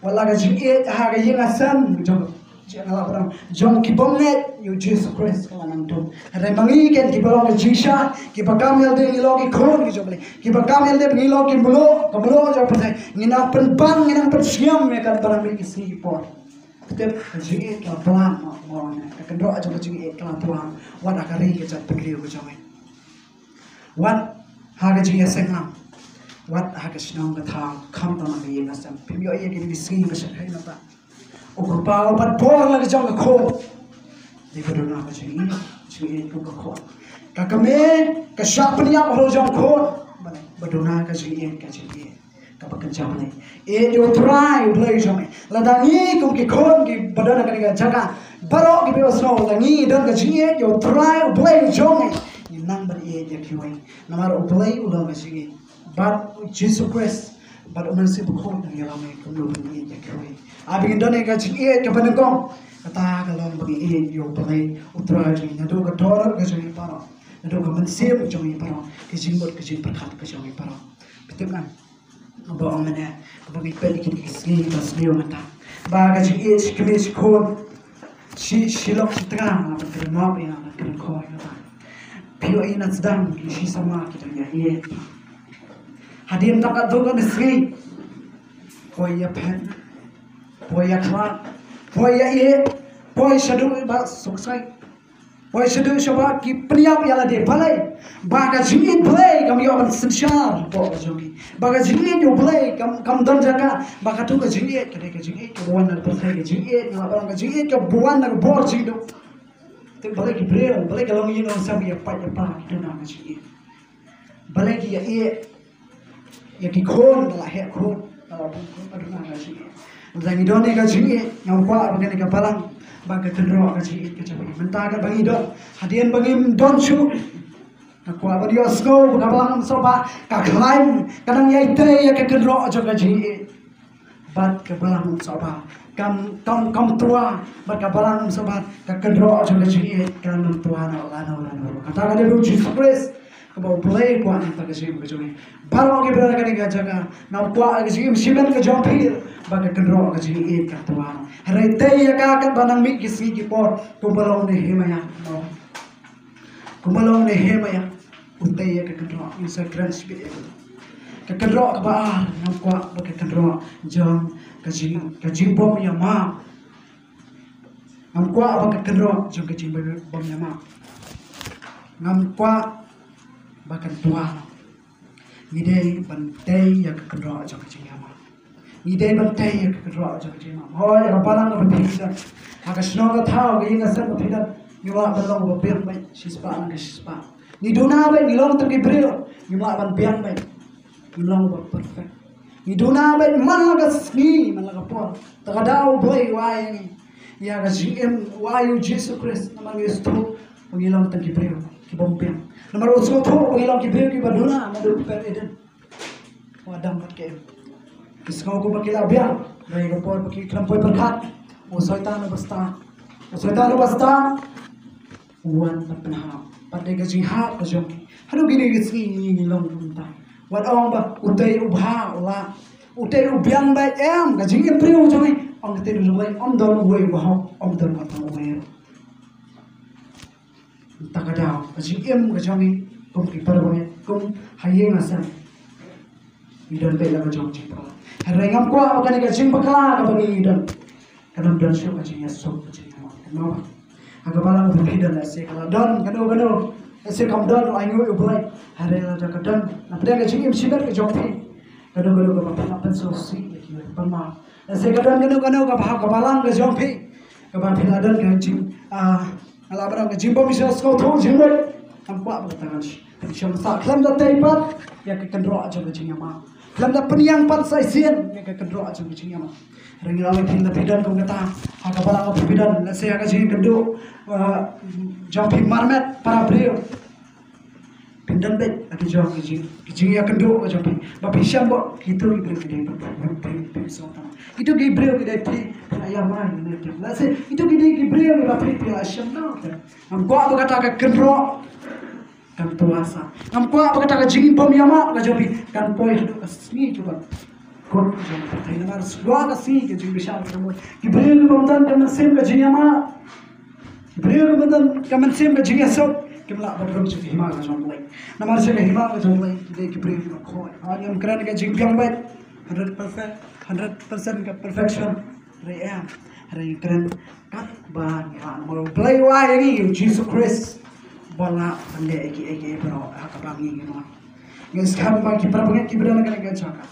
wat la ka jingïeit ha ka ïing ha sem jong, jong, jong ki bym ngeit ïa U Jisu Khrist ka la nang dum. Hynrei ma ngi kein kiba long ka jingshai, kiba kam ïalade ngi long ki khun ki jong U Blei, kiba kam ïalade ngi long ki mluh, ka mluh jong ka pyrthei, ngi nang pynban, ngi nang pynskhem ïa ka ban mih ki sngi ki por. Tip, ka jingïeit ka la palat noh, mo, ka kynroh jong ka jingïeit ka la palat. Wat ha ka ri ka jaitbynriew ka jong ngi, wat ha ka jingïaseng lang, wat ha ka shnong ka thaw, khamtam ha ka ïing ka sem. Phim ïoh ïa kine ki sngi ba shyrkhei mynta. U kyrpad bad bor la ka jong ka khun. Dei ba duna ka jingïeit, jingïeit kum ka khun. Ka kmie ka shah pynïap halor jong ka khun. Ba duna ka jingïeit, ka jingïeit kaba kynja Blei. Ïeit ïa U Trai U Blei jong ngi. Lada ngi kum ki khun kiba don ha kane ka jaka, baroh kiba ïohsngew, lada ngi don ka jingïeit ïa U Trai U Blei jong ngi, ngin nang ban ïeit ïa kiwei. Namar U Blei u long ka jingïeit. Bad U Jisu Khrist bad U Mynsiem Bakhuid u dang ïalam ïa ngi kumno ban ïeit ïa kiwei. Haba ngin don ïa ka jingïeit kaba nyngkong, kata ka long ba ngi ïeit ïa U Blei U Trai jong ngi naduh ka dohnud ka jong ngi baroh, naduh ka mynsiem jong ngi baroh, ka jingmut ka jingpyrkhat ka jong ngi baroh. Phi tip ngan ba ong mynne, ba ngi peit ïa kine ki sngi ba sniew mynta, ba ka jingïeit shi kmie shi khun, shi, shi lok shi tnga, ban kren map ïa, ban kren khoi ïa ba. Phi ïohi na sdang ki shi samla ki dang ïa ïeit. Hadien tang katto katne sngi, poi ïa phet, poi ïa khlad, poi ïa ïeit, poi shaduh ba suk sai. Poi shaduh shabar ki pynïap ïa lade, balei? Ba ka jingïeit Blei kam ïoh ban synshar hapoh ka jong ki. Ba ka jingïeit U Blei kam, kam don jaka. Ba kato ka jingïeit ka dei ka jingïeit kaba wan na ka pyrthei, ka jingïeit, nga la ong, ka jingïeit kaba wan na ka bor jingdum. Te balei ki briew, balei ka longïing longsem ïa pait ïa pa ki duna ka jingïeit? Balei ki ïa ïeit ïa ki khun, ba la heh khun, ba la bun khun, ba duna ka jingïeit? Lada ngi don ïa ka jingïeit, ngam kwah ba kane ka balang ba ka kynroh ka jingïeit ka jong ngi. Mynta ka ba ngi don, hadien ba ngim don shuh, nga kwah ban ïohsngew ba ka balang Umsohbah ka khlaiñ, ka nang ïai trei ïa ka kynroh jong ka jingïeit. Bad ka balang Umsohbah kam kam kam twa, bad ka balang um sumar, ka kynroh jong ka jingïeit kam twa noh lano lano. Kata ka dei U Jisu Khrist, kaba U Blei u kwah na ka bynta ka jingim ka jong ngi. Baroh ngi ba don ha kane ka jaka, ngam kwah ka jingim shimet ka jong phi ba ka kynroh ka jingïeit kam twa noh. Hynrei tei ïa ka katba nang mih ki sngi ki por, kumba long Nehemaïah. Kumba long Nehemaïah, u tei ïa ka kynroh, ngin sa kren shibit ïa ka. Ka kynroh kaba ar, ngam kwah ba ka kynroh jong ka jing, ka jingbym ïamap. Ngam kwah ba ka kynroh jong ka jingbym ïamap. Ngam kwah ba kan twa. Ngi dei ban tei ïa ka kynroh jong ka jingïamap. Ngi dei ban tei ïa ka kynroh jong ka jingïamap. Hooid, ïa ka balang kaba phi don, ha ka shnong ka thaw, ka ïing ka sem ba phi don, ngim lah ban long uba biang beit shispah na ka shispah. Ngi duna beit, ngi long tang ki briew, ngim lah ban biang beit. Ngim long uba perfect. Ngi duna beit man la ka sngi, man la ka por. Te ka daw U Blei u ai ïa ngi ïa ka jingim, u ai U Jisu Khrist, namar ngi sngewthuh ba ngi long tang ki briew kibym biang. Namar u sngewthuh ba ngi long ki briew kiba duna naduh kper Eden. U Adam bad ka Im, ki sngew kumba ki la biang, hynrei ka por ba ki khlem poi pyrkhat, u Soitan uba stad, u Soitan uba stad u wan ban pynhap. Bad dei ka jinghap ka jong ki. Haduh kine ki sngi ngi long kumta. Wat ong ba utei u bha u lah, utei u biang beit, em, ka jingim briew jong ngi, ong ka ktien U Blei, ym don uwei uba hok, ym don uwei uba hok. Mynta ka daw, ka jingim ka jong ngi kum ki para bangeit, kum ha ïing ha sem, ngi don beit la ka jong jingpynkhlaiñ. Hynrei ngam kwah ba kane ka jingpynkhlaiñ kaba ngi don, kan ym don shuh ka jingïasuk, ka jingïamap. Kumno? Ha ka balang ba phi don, lehse ka la don kano kano, lehse kam don, ainguh ïa U Blei. Hynrei lada ka don, na pdeng ka jingim shimet ka jong phi, kano kano kaba phi la pynsngewsih ïa ki, pynmap. Lehse ka don kano kano kaba ha ka balang ka jong phi, kaba phi la don ka jing, ah, nga lah ban ong ka jingbym sngewthuh jingmut. Ngam kwah ba kata kan shong sah, khlem da tei pat ïa ka kynroh jong ka jingïamap, khlem da pynïeng pat sa shisien ïa ka kynroh jong ka jingïamap. Hynrei nga ong ïa phi, lada phi don kum kata ha ka balang ba phi don, lehse ha ka jingïakynduh, ah, jong phi marmet para briew, phin don beit ha ka jong ka jing, ka jingïakynduh ka jong phi, ba phi shem ba kito ki briew ki dei phi, phi, phi, phi sngewthuh. Kito ki briew ki dei phi, phi la ïamai ne phi, lehse kito ki dei ki briew kiba phi, phi la shem noh. Ngam kwah ba kata ka kynroh kan twa sah. Ngam kwah ba kata ka jingbym ïamap ka jong phi kan poi haduh ka sngi kaba kut jong ka pyrthei. Namar shuwa ka sngi ka jingbishar ka mut, ki briew kibym don ka mynsiem ka jingïamap, ki briew kibym don ka mynsiem ka jingïasuk, kim lah ban rung sha ka hima ka jong U Blei. Namar sha ka hima ka jong U Blei ki dei ki briew kiba khot. Ngam kren ka jingbiang beit, hundred percent, hundred percent ka perfection. Hynrei em, hynrei kren katba ngi hap, namar U Blei u ai ïa ngi U Jisu Khrist ba lah ban leh ïa kiei kiei baroh ha kaba ngi, ngi mon. Ngi skhem ba ki para bangeit kiba don ha kane ka jaka,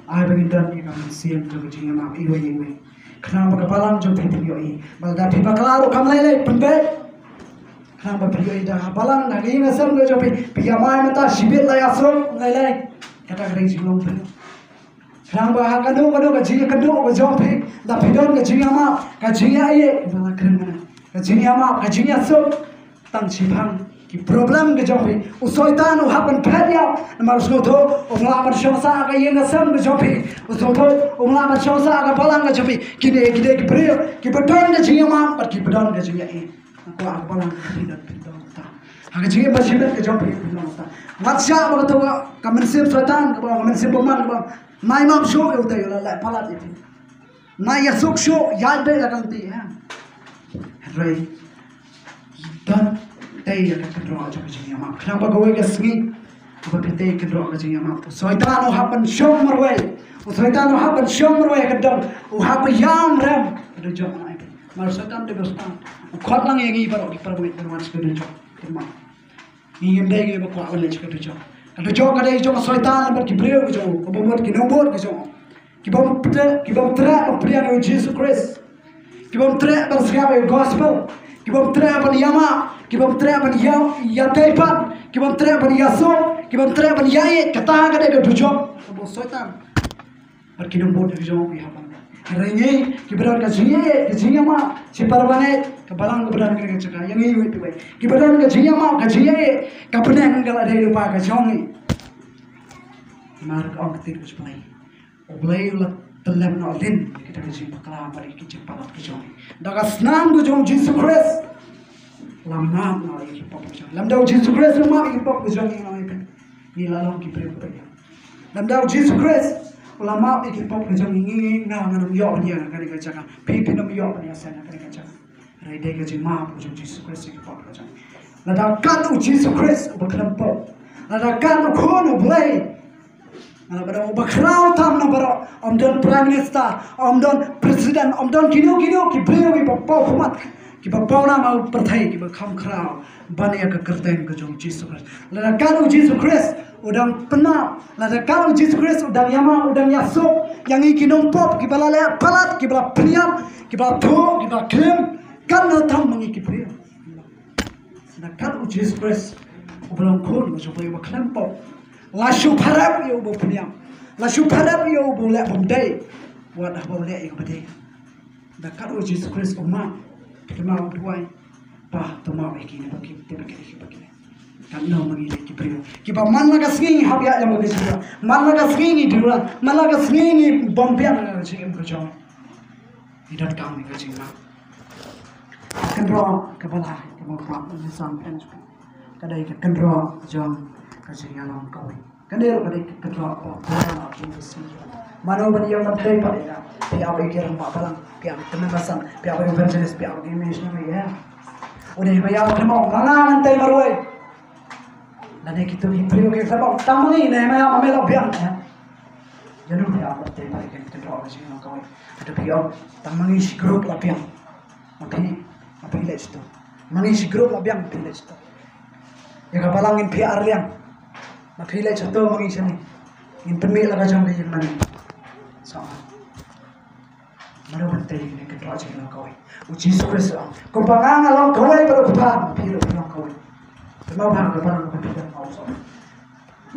ai ba ngin don ïa ka mynsiem jong ka jingïamap iwei iwei, khnang ba ka balang jong phi phin ïohi. Ba lada phi bakla ruh kam lei lei, pynbeit. Khnang ba phi ïohi da ha balang, da ka ïing ka sem ka jong phi, phi ïamai mynta, shibit la ïasuk, lei lei. Kata ka dei jinglong phi. Khnang ba ha kano kano ka jingïakynduh ka jong phi, lada phi don ka jingïamap, ka jingïaieit, ba la kren mynne, ka jingïamap, ka jingïasuk, tang shiphang ki problem ka jong phi, u Soitan u hap ban phet ïa, namar u sngewthuh um lah ban shong sah ha ka ïing ka sem ka jong phi, u sngewthuh um lah ban shong sah ha ka balang ka jong phi. Kine, kine ki briew kiba don ka jingïamap bad kiba don ka jingïaieit. Ngam kwah ha ka balang ka jong phi don, phi don kumta. Ha ka jingim ba shimet ka jong phi, phi don kumta. Wat shah ba kato ka mynsiem Soitan, kaba, ka mynsiem bymman kaba, nai map shuh ïa utei, u la leh palat ïa phi. Nai ïasuk shuh, ïaid beit la ka lynti, em. Hynrei don, tei ïa ka kynroh jong ka jingïamap, khnang ba kawei ka sngi ba phi tei kynroh ka jingïamap, u Soitan u hap ban shong marwei. U Soitan u hap ban shong marwei ha ka dong, u hap ban ïam rem. Ka dujok, nai. Namar u Soitan u dei ba stad, u khot lang ïa ngi baroh ki para bangeit ban wan sha ka dujok. Kumno? Ngi ngim dei ngi ba kwah ban leit sha ka dujok. Ka dujok ka dei jong u Soitan bad ki briew ka jong u, kaba mut ki nongbud ka jong u, kibym treh, kibym treh ban pdiang ïa u Jisu Khrist, kibym treh ban sngap ïa u gospel, kibym treh ban ïamap, kibym treh ban ïa, ïatei pat, kibym treh ban ïasuk, kibym treh ban ïaieit. Kata ka dei ka dujok kaba u Soitan bad ki nongbud ka jong u ki hap ban. Hynrei ngi kiba don ka jingïaieit, ka jingïamap, shi para bangeit, ka balang kaba don ha kane ka jaka, ïa ngi iwei pa iwei, kiba don ka jingïamap, ka jingïaieit, ka bneng ka la dei lypa ka jong ngi. Namar ka ong ka ktien U Blei, U Blei u la Te lem noh lin ïa kita ki jingpakla bad ïa ki jingpalat ki jong ngi. Da ka snam ka jong u Jisu Khrist la map noh ïa ki pop ki jong ngi. Lem da u Jisu Khrist la map ïa ki pop ki jong ngi, ngi la long ki briew ba ïap. Lem da u Jisu Khrist la map ïa ki pop ki jong ngi, nga ngam ïoh ban ïa kane ka jaka. Phi phi ngam ïoh ban ïa seng kane ka jaka. Hynrei dei ka jingmap ka jong u Jisu Khrist ïa ki pop ka jong ngi. Lada kat u Jisu Khrist uba khlem pop, lada kat u Khun u Blei, lada ba dang uba khraw tam na baroh, ym don Prime Minister, ym don President, ym don kino kino ki briew kiba paw khmat, kiba paw nam ha u pyrthei kiba kham khraw ban ïa ka kyrteng ka jong u Jisu Khrist. Lada kat u Jisu Khrist u dang pynmap, lada kat u Jisu Khrist u dang ïamap, u dang ïasuk ïa ngi ki nongpop kiba la leh palat, kiba la pynïap, kiba la thuh, kiba la khlem, katno tam ma ngi ki briew. Lada kat u Jisu Khrist uba long Khun ka jong u Blei uba khlem pop, la shu pharep ïa uba pynïap, la shu pharep ïa uba leh bym dei, wat haba u leh ïa kaba dei. Da kat u Jisu Khrist u map, te ma u duwai, Pa, to map ïa ki, namar ki, te ba ki, ki ba ki. Katno ma ngi ki briew kiba man la ka sngi ngi hap ïa ïa ma ka jingim, man la ka sngi ngi dulan, man la ka sngi ngi bym biang ïa ka jingim ka jong. Ngi donkam ïa ka jingmap. Ka kynroh kaba lai kaba map ngi sam pynshoi ka dei ka kynroh jong ka jingïalong kawei. Kane ruh ka dei ka kynroh ba phi ïa, phi ïa sngewthuh. Mano ban ïa ban tei pat ïa ka? Phi ïa ba ki rangbah balang, phi ïa ba ki tymmen basan, phi ïa ba ki evangelist, phi ïa ba ki missionary, ïa. U dei ba ïa ba ki mo, ma nga ngan tei marwei. Lane kito ki briew ki sa ba tang ma ngi ne ma ïa ma me la biang, ïa. Ïa nu phi ïa ban tei pat ïa ka kynroh ka jingïalong kawei. Hato phi ïa tang ma ngi shi group la biang. Ma phi, ma phi leh shito. Ma ngi shi group la biang, ma phi leh shito. Ïa ka balang ngin phi ar liang. Ma phi leh shito ma ngi shane. Ngin pynmih la ka jong ka ïing mane. Sa. Mano ban tei ïa kane ka kynroh jingïalong kawei? U Jisu Khrist u ong, kumba nga nga long kawei bad u Kpa, ma phi ruh phi long kawei. Te ma ba ka balang ka phi dang ma u sa.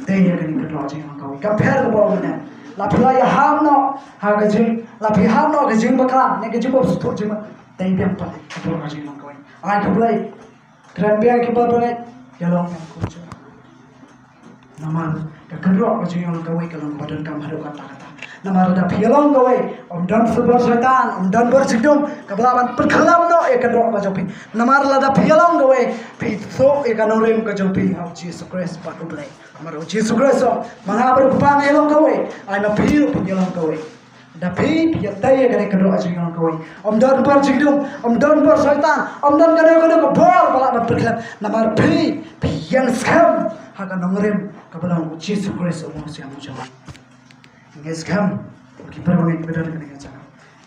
Tei ïa kane ka kynroh jingïalong kawei. Ka pher kaba u mynne. La phi la ïahap noh ha ka jing, la phi hap noh ka jingbakla ne ka jingbapher jingma. Tei biang pat ka kynroh jingïalong kawei. Ai ka Blei. Kren biang ki ba bangeit. Ïalong biang kum jong. Namar ka kynroh ka jingïalong kawei ka long kaba donkam haduh katta katta. Namar lada phi ïalong kawei, ym don sha bor Soitan, ym don bor jingdum kaba lah ban pynkhlem noh ïa ka kynroh ka jong phi. Namar lada phi ïalong kawei, phi thoh ïa ka nongrim ka jong phi ha u Jisu Khrist bad u Blei. Namar u Jisu Khrist u ong, ma nga bad u Kpa ngi ïalong kawei, ai ma phi ruh phin ïalong kawei. Da phi, phi ïa tei ïa kane ka kynroh jingïalong kawei. Ym don bor jingdum, ym don bor Soitan, ym don kano kano ka bor ba lah ban pynkhlem. Namar phi, phi ïeng skhem ha ka nongrim kaba long u Jisu Khrist u Mynsiem jong ngi. Ïeng skhem, ki para bangeit kiba don ha kane ka jaka.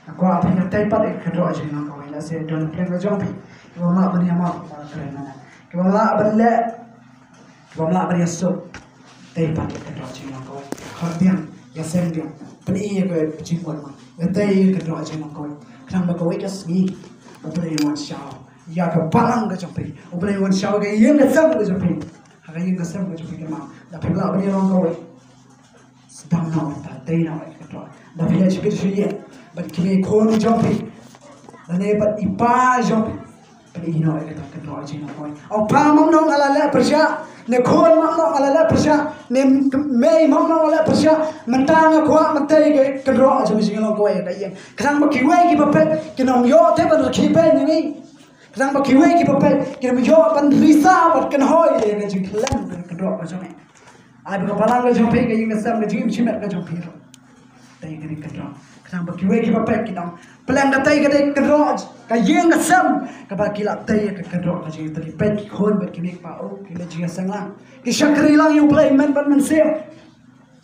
Nga kwah phi ïa tei pat ïa ka kynroh jingïalong kawei, lehse don pyrshah ka jong phi. Kiba lah ban ïa map, kiba lah ban leh. Kiba lah ban ïasuk. Tei pat ïa ka kynroh jingïalong kawei. Khot biang, ïaseng biang. Pyni ïa ka jingmut ma. Ïa tei ïa ka kynroh jingïalong kawei. Khnang ba kawei ka sngi U Blei un wan shaw ïa ka balang ka jong phi. U Blei un wan shaw ïa ka ïing ka sem ka jong phi. Ha ka ïing ka sem ka jong phi ka ma. Da phi lah ban ïalong kawei. Sdang noh, ta tei noh ïa ka kynroh. Da phi leh shibit shibit bad kine khun jong phi. Lane bad i pa jong phi. Phi ïeh noh ïa ka kynroh jingïalong kawei. O pa, map noh nga la leh pyrshah. Ne khun, map noh nga la leh pyrshah. Ne mei, map noh nga la leh pyrshah. Mynta nga kwah ban tei ïa ka kynroh jong jingïalong kawei ka ïing. Khnang ba kiwei kiba peit kin ym ïoh te ban rkhie beiñ ïa ngi. Khnang ba kiwei kiba peit kin ym ïoh ban risa bad kynhoi ïa ka jingkhlem ka kynroh ka jong ngi. Ai ba ka balang ka jong phi, ka ïing ka sem, ka jingim shimet ka jong phi ruh. Tei ïa kane ka kynroh. Khnang ba kiwei kiba peit kin ong, pleng ka tei ka dei ka kynroh ka ïing ka sem kaba ki la tei ïa ka kynroh ka jong ngi. Te ki peit ki khun bad ki mei ki pa, oh, ki la jingïaseng lang. Ki shakri lang ïa U Blei mynmen bad mynsiem.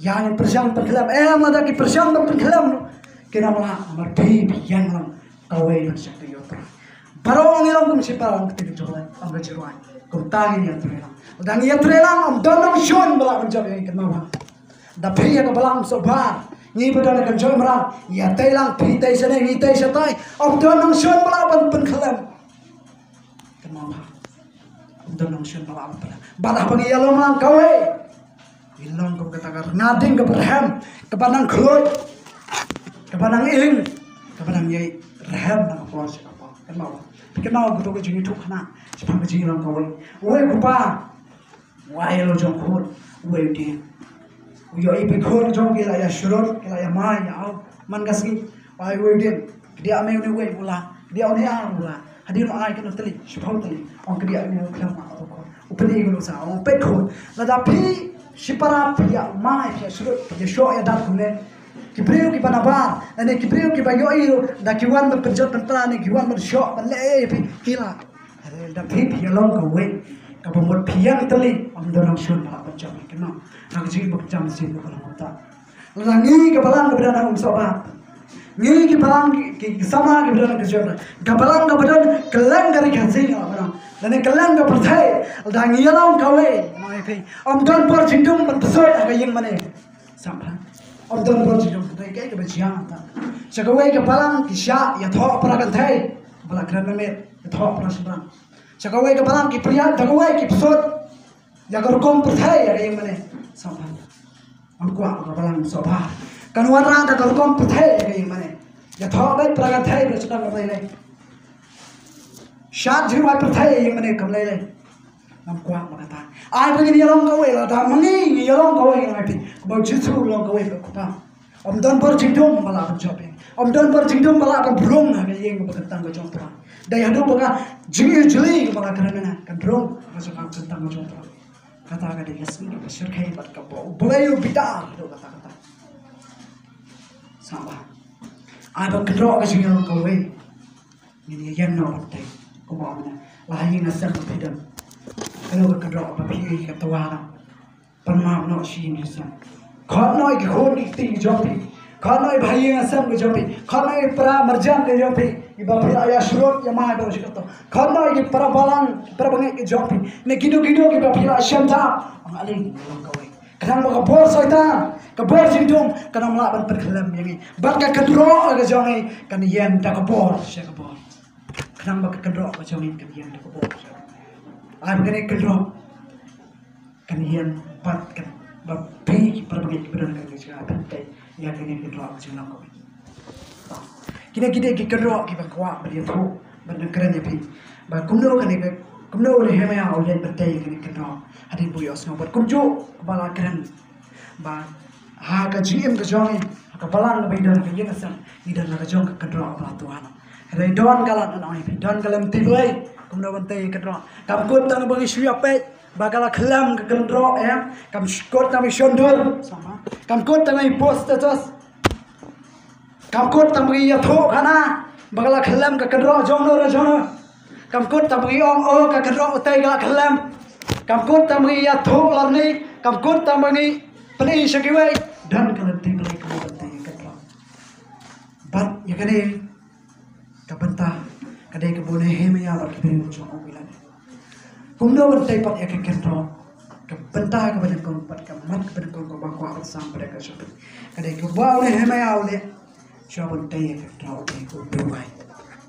Ïa ngin pyrshang pynkhlem, em, lada ki pyrshang ban pynkhlem ruh, kin ym lah, namar phi, phi ïeng lang kawei ban shakri ïa U Trai. Baroh ngi long kum shi pal, ong ka ktien ka jingrwai, ong ka jingrwai. Kumta ngin ïatrei lang. Lada ngi ïatrei lang, ym don nongshun ba lah ban jop ïa ngi, kynmaw ba. Da phi ïa ka balang sngewbha, ngi ba don ha ka jong mrad, ïatei lang, phi tei shane, ngi tei shatai, ym don nongshun ba lah ban pynkhlem. Kynmaw ba. Ym don nongshun ba lah ban pynkhlem. Bad haba ngi ïalum lang kawei, ngi long kum kata ka rnga ding kaba rhem, kaba nang khluit, kaba nang ing, kaba nang ïai rhem na ka por sha ka por. Kynmaw. Kynmaw kato ka jingïathuhkhana shaphang ka jingïalong kawei. Uwei u kpa, uwei u jong khun, uwei u dieng. U ïohi ba ki khun jong ki la ïa shrut, ki la ïa mai ïa aw. Man ka sngi, ai wei din. Kdiah me une wei u la, kdiah une ar u la. Hadien u ai kano tylli, shiphew tylli. Ong kdiah une u khlem ma u khun. U pyni u sa, ong peit khun. Lada phi shipara phi ïa mai phi ïa shrut phi ïa shoh ïa dat kumne. Ki briew kiba nabar, lane ki briew kiba ïohi ruh da ki wan ban pynjot ban pra ne ki wan ban shoh ban leh ïa phi, ki la. Hynrei lada phi phi ïa long kawei kaba mut phi ïa tylli, ym don nongshun ba lah ban jam ïa ki, no. Ha ka jingim ba ka jam sien ba ka long kumta. Lada ngi ka balang kaba don ha Umsohbar, ngi ki balang ki, ki samla kiba don ha ka jong, ka balang kaba don kylleng ka ri Khasi, no, no. Lane kylleng ka pyrthei, lada ngi ïa long kawei, no, ïa phi. Ym don bor jingdum ban pynshoi ha ka ïing mane. Sngewbha. Ym don bor jingdum, hynrei kaei kaba jia mynta, sha kawei ka balang ki shah ïathoh para kynthei ba la kren na miet, ïathoh para shynrang. Sha kawei ka balang ki pynïaid da kawei ki pynshoi ïa ka rukom pyrthei ïa ka ïing mane. Sngewbha. Ym kwah ka balang Umsohbar kan wanrah da ka rukom pyrthei ïa ka ïing mane. Ïathoh beit para kynthei para shynrang kam lei lei. Shad jingmut pyrthei ïa ka ïing mane kam lei lei. Ngam kwah ba kata. Ai ba ngin ïa long kawei, lada ma ngi ngi ïa long kawei, ngi long kawei. Kaba u Jisu u long kawei bad u Kpa. Ym don bor jingdum ba lah ban jop ïa ngi. Ym don bor jingdum ba lah ban rung ha ka ïing kaba kyntang ka jong u Trai. Dei haduh ba ka jingïohi kaba la kren na kan rung ha ka jong ka kyntang ka jong u Trai. Kata ka dei ka sngi kaba shyrkhei bad kaba U Blei u bitar haduh katta katta. Sngewbha. Ai ba kynroh ka jingïalong kawei. Ngin ïa ïeng noh ban tei. Kumba ong mynne, la ha ïing ha sem ba phi don, kano ka kynroh ba phi ïohi ka twa noh, pan map noh sha ïing sha sem. Khot noh ïa ki khun ki kti ki jong phi. Khot noh ïa ba ha ïing ha sem ki jong phi. Khot noh ïa para marjan ki jong phi, ïa ba phi la ïa shlur ïa mai ba shu kato. Khot noh ïa ki para balang, para bangeit ki jong phi, ne kino kino kiba phi la shem da. Ong ale, ïa long kawei. Khnang ba ka bor Soitan, ka bor jingdum kan ym lah ban pynkhlem ïa ngi. Bad ka kynroh ka jong ngi kan ïeng da ka bor sha ka bor. Khnang ba ka kynroh ka jong ngi kan ïeng da ka bor sha ka bor. Ai ba kane ka kynroh kan ïeng bad kan, ba phi ki para bangeit kiba don kane ka jaka phi tei ïa kane ka kynroh ka jong ngi. Kine ki dei ki kynroh kiba kwah ban ïathuh ban kren ïa phi ba kumno kane ka, kumno u Nehemaïah u leit ban tei ïa kane ka kynroh hadien ba u ïohsngew bad kumjuh ba la kren ba ha ka jingim ka jong ngi, ha ka balang kaba ngi don, ha ka ïing ka sem, ngi don la ka jong ka kynroh ba la twa noh. Hynrei don ka lad, ngan ong ïa phi, don ka lynti Blei kumno ban tei ïa ka kynroh. Kam kut tang ba ngi shu ïa peit ba ka la khlem ka kynroh, eh, kam kut tang ba ngi shon dur, kam kut tang ba ngi post status. Kam kut tang ba ngi ïathuh khana ba ka la khlem ka kynroh jong no re jong no. Kam kut tang ba ngi ong, oh, ka kynroh utei ka la khlem. Kam kut tang ba ngi ïathuh lane, kam kut tang ba ngi pyni sha kiwei. Don ka lynti Blei kumno ban tei ïa ka kynroh. Bad ïa kane ka bynta ka dei kaba u Nehemaïah bad ki briew jong u u la leh. Kumno ban tei pat ïa ka kynroh. Ka bynta kaba nyngkong bad ka mat kaba nyngkong kaba kwah ban sam bad ka jong phi, ka dei kaba u Nehemaïah u leh. Shuwa ban tei ïa ka kynroh u dei u duwai.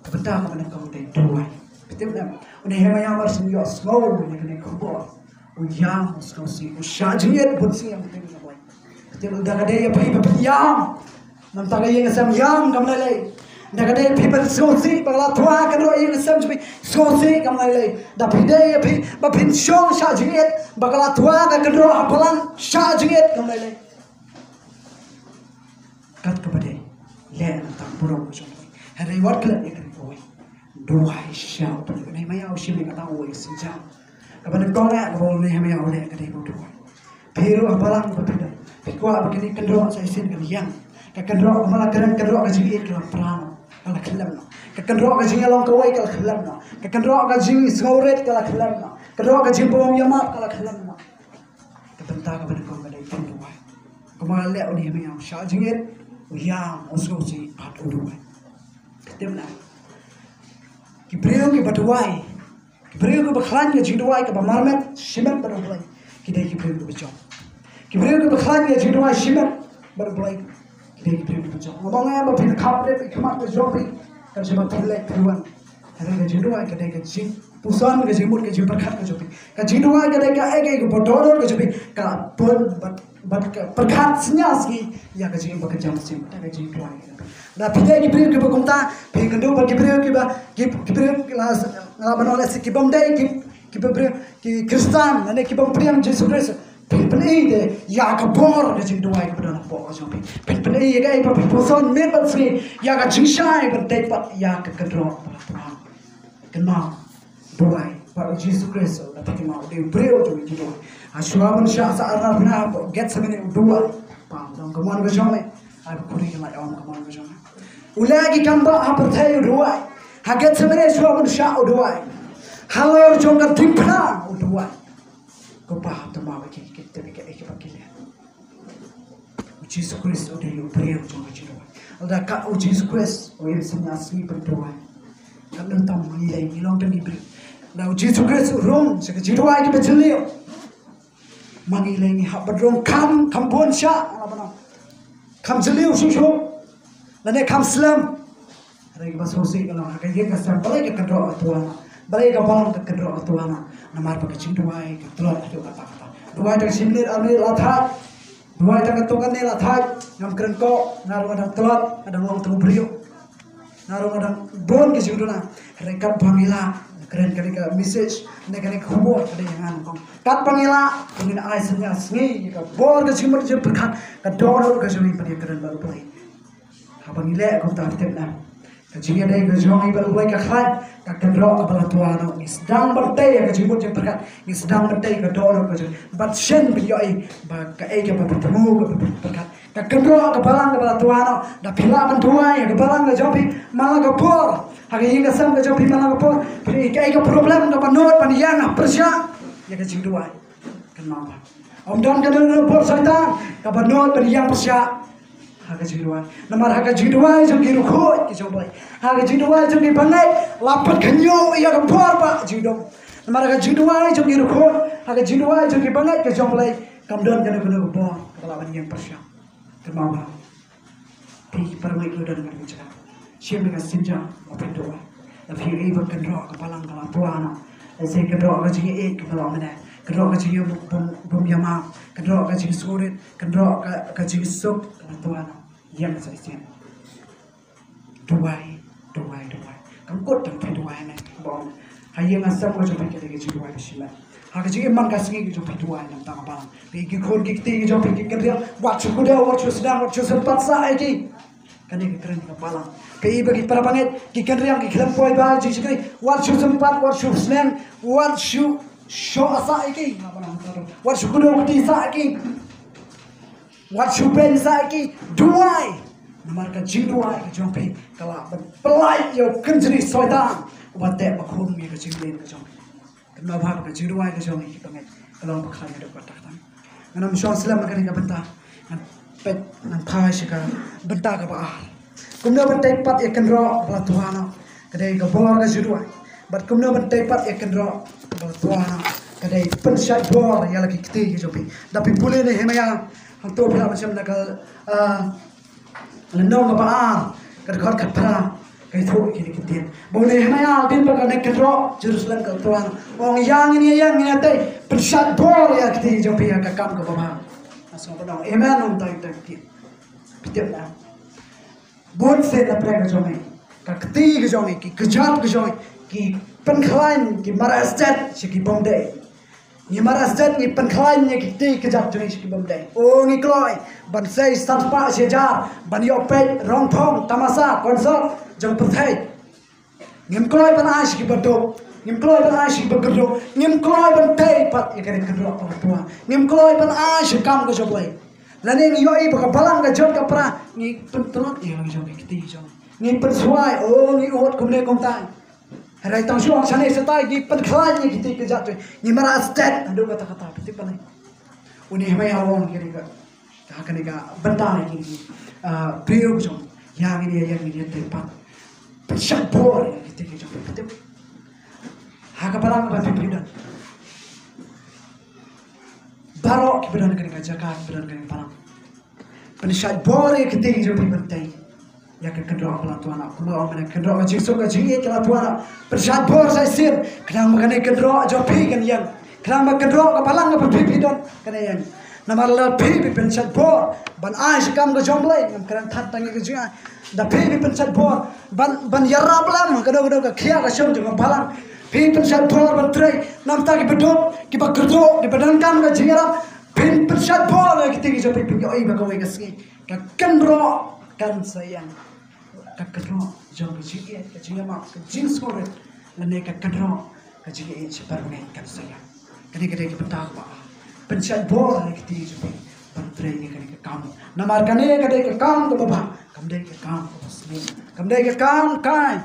Ka bynta kaba nyngkong u dei duwai. Phi tip ne em, u Nehemaïah mar shu ïohsngew ïa kane ka khubor, u ïam, u sngewsih, u shah jingit bun sien, phi tip ne em. Phi tip, da ka dei ïa phi ba phi ïam, namar ka ïing ka sem ïam kam lei lei. Da ka dei ïa phi ban sngewsih ba ka la twa ka kynroh ïing ka sem jong phi, sngewsih kam lei lei. Da phi dei ïa phi ba phin shong shah jingit ba ka la twa ka kynroh ha balang, shah jingit kam lei lei. Kat kaba dei, leh na ka bynta burom ka jong phi. Hynrei wat klet ïa kane kawei. Duwai shisha. U Nehemaïah u shim ïa kata kawei ka sienjam. Kaba nyngkong eh kaba u Nehemaïah u leh ka dei ba u duwai. Phi ruh ha balang ba phi don, phi kwah ba kane ka kynroh sa shisien kan ïeng. Ka kynroh, kaba la kren kynroh ka jingïeit ka la pra noh, ka la khlem noh. Ka kynroh ka jingïalong kawei ka la khlem noh. Ka kynroh ka jingsngewrit ka la khlem noh. Ka kynroh ka jingbym ïa map ka la khlem noh. Ka bynta kaba nyngkong ka dei ban duwai. Kumba la leh u Nehemaïah, u shah jingit, u ïam, u sngewsih bad u duwai. Phi tip ne em, ki briew kiba duwai, ki briew kiba khlaiñ ka jingduwai kaba marmet shimet bad U Blei, ki dei ki briew kiba jop. Ki briew kiba khlaiñ ka jingduwai shimet bad U Blei, ki dei ki briew kiba jop. Ngam ong ïa ba phin khapdep ïa ka khmat ka jong phi, kan shu ba phin leit phin wan. Hynrei ka jingduwai ka dei ka jingpuson, ka jingmut, ka jingpyrkhat ka jong phi. Ka jingduwai ka dei kaei kaei kaba dor dor ka jong phi, ka pun bad, bad ka pyrkhat synñia sngi ïa ka jingim ba ka jam sien, ka dei ka jingduwai. Da phi dei ki briew kiba kumta, phi kynduh bad ki briew kiba, ki, ki briew la, la ban ong lehse ki bym dei ki, kiba briew, ki Khristan lane ki bym pdiang Jisu Khrist. Phin pyni te ïa ka bor ka jingduwai kaba don hapoh ka jong phi. Phin pyni ïa kaei ba phi puson miet bad sngi ïa ka jingshai ban tei pat ïa ka kynroh ba la tuan. Kynmaw, duwai bad u Jisu Khrist, da phi kynmaw u dei u briew jong ka jingduwai. Hashwa ban shah sahnarphna hapoh Gethsemane u duwai. Pa, long ka mon ka jong me, ai ba khuri ka lait, ong ka mon ka jong me. U leh ki kam ba ha pyrthei u duwai. Ha Gethsemane hashwa ban shah u duwai. Halor jong ka diengphna u duwai. Ko Pa, to ma ba ki ki te ki ki ba ki le. U Jisu Khrist u dei u briew jong ka jingduwai. Lada ka u Jisu Khrist u ïa sngewsih ban duwai, ka don tam ma ngi lei ngi long tang ki briew. Lada u Jisu Khrist u rung sha ka jingduwai kiba jylliew, ma ngi lei ngi hap ban rung kham, kham bun shah, la ban ong, kham jylliew shuh shuh. Lane kham slem. Hynrei kaba sngewsih ka long ha ka ïing ka sem, balei ka kynroh ka tuan? Balei ka balang ka kynroh ka tuan? Namar ba ka jingduwai ka tlot haduh katta katta. Duwai tang shi minit, ar minit la thait. Duwai tang katto katne la thait. Ngam kren ko, nga ruh nga dang tlot, nga dang long tang u briew. Nga ruh nga dang bun ki jingduna. Hynrei katba ngi lah, nga kren kane ka message, ne kane ka khubor ka dei ïa nga nyngkong. Katba ngi lah, ngin ai synñia sngi ïa ka bor ka jingmut jingpyrkhat, ka dohnud ka jong ngi ban ïakren bad U Blei. Haba ngi leh kumta, tip na, ka jingïadei ka jong ngi bad U Blei ka khlaiñ, ka kynroh kaba la tuan noh. Ngi sdang ban tei ïa ka jingmut jingpyrkhat, ngi sdang ban tei ïa ka dohnud ka jong ngi. Bad shen phin ïohi ba kaei kaba phi thmu, kaba phi pyrkhat, ka kynroh ka balang kaba la tuan noh. Da phi lah ban duwai ïa ka balang ka jong phi man la ka por, ha ka ïing ka sem ka jong phi man la ka por, phi ïohi kaei ka problem kaba nud ban ïeng ha pyrshah ïa ka jingduwai. Kynmaw ba ym don kano kano bor Soitan kaba nud ban ïeng pyrshah ha ka jingduwai. Namar ha ka jingduwai jong ki riewkhuid ki jong U Blei, ha ka jingduwai jong ki bangeit, la pynkhynñiuh ïa ka bor ba jingdum. Namar ha ka jingduwai jong ki riewkhuid, ha ka jingduwai jong ki bangeit ki jong U Blei, kam don kano kano ka bor kaba lah ban ïeng pyrshah. Kynmaw ba phi ki para bangeit, la don kane ka jaka, shim ïa ka sienjam ba phin duwai. Lada phi ïohi ba kynroh ka balang ka la tuan noh, lehse kynroh ka jingïeit kaba la mynne, kynroh ka jingïeit bym, bym ïamap, kynroh ka jingsngewrit, kynroh ka, ka jingsuk ka la tuan noh, ïeng sa shisien. Duwai, duwai, duwai. Kam kut tang phi duwai ne, ba ong, ha ïing ha sem ka jong phi ka dei ka jingduwai ba shimet. Ha ka jingim man ka sngi ka jong phi duwai na ka bynta ka balang. Phi, ki khun ki kti ki jong phi ki kynriang, wat shu kdew, wat shu sdang, wat shu sympat sah ïa ki. Kane ka kren ka balang. Phi, ba ki para bangeit ki kynriang ki khlem poi ba jingshakri, wat shu sympat, wat shu sneng, wat shu shoh sah ïa ki. Wat shu kdew kti sah ïa ki. Wat shu beiñ sah ïa ki, duwai. Namar ka jingduwai ka jong phi ka lah ban pyllait ïa u kynjri Soitan uba teh ba khum ïa ka jingmlien ka jong phi. Kynmaw ba ka jingduwai ka jong ngi ki bangeit ka long ba khlaiñ haduh katta katta. Ngan ym shong slem ha kane ka bynta. Ngan peit, ngan phai sha ka bynta kaba ar. Kumno ban tei pat ïa ka kynroh ba la tuan noh? Ka dei ka bor ka jingduwai. Bad kumno ban tei pat ïa ka kynroh ba la tuan noh? Ka dei pynshait bor ïa la ki kti ki jong phi. Da phi pule Nehemaïah, hangto phi lah ban shem na ka, ah, lynnong kaba ar, ka dkhot kaba phra, ka ïathuh ïa kine ki ktien. Ba u Nehemaïah u ong ba kane ka kynroh Jerusalem ka la tuan. U ong ïa ngin ïa, ïa ngin ïa tei pynshait bor ïa ki kti ki jong phi ïa ka kam kaba bha. Nga sngewbha ban ong amen ïa uta uta u ktien. Phi tip na, bun sien na pdeng ka jong ngi, ka kti ka jong ngi, ki kjat ka jong ngi ki pynkhlaiñ, ki mareh stet sha ki bym dei. Ngi mareh stet, ngi pynkhlaiñ ïa ki kti ki kjat jong ngi sha ki bym dei. O, ngi kloi ban sei san spah shi hajar ban ïoh peit rong thong, tamasa, concert jong pyrthei. Ngim kloi ban ai sha kiba duk, ngim kloi ban ai sha kiba kyrduh, ngim kloi ban tei pat ïa kane ka kynroh ba la tuan. Ngim kloi ban ai sha ka kam ka jong U Blei. Lane ngi ïohi ba ka balang ka jot ka pra, ngi pyntlot ïa la ka jong ka kti jong ngi, pynshwai, o, ngi ud kumne kumtai. Hynrei tang shu ong shane shatai, ngi pynkhlaiñ ïa ki kti ki kjat, ngi mareh stet haduh katta katta. Phi tip balei? U Nehemaïah u ong kane ka, ha kane ka bynta ïa kine ki, ah, briew jong, ïa ngin ïa, ïa ngin ïa tei pat pynshait bor ïa ki kti ki jong phi. Phi tip, ha ka balang ba phi, phi don, baroh kiba don ha kane ka jaka, kiba don ha kane ka balang, pynshait bor ïa ki kti ki jong phi ban tei ïa ka kynroh ba la tuan noh. Kumba ong mynne, kynroh ka jingsuk ka jingïeit ka la tuan noh. Pynshait bor sa shisien, khnang ba kane ka kynroh jong phi kan ïeng, khnang ba ka kynroh ka balang kaba phi, phi don kan ïeng. Namar lada phi, phi pynshait bor ban ai sha ka kam ka jong U Blei, ngam kren than tang ïa ka jingai, lada phi, phi pynshait bor ban, ban ïarap lem ha kano kano ka khia ka shong jong ka balang, phi pynshait bor ban trei, na bynta kiba duk, kiba kyrduh, kiba donkam ka jingïarap, Phin pynshait bor ïa kti ki jong phi, phin ïohi ba kawei ka sngi ka kynroh kan sa ïeng. Ka kynroh jong ka jingïeit, ka jingïamap, ka jingsngewrit, lane ka kynroh ka jingïeit shabar bneng kan sa ïeng. Kane ka dei ka bynta kaba pynshait bor ïa kti ki jong phi ban trei ïa kane ka kam. Namar kane ka dei ka kam kaba bha, kam dei ka kam kaba sniew, kam dei ka kam kai.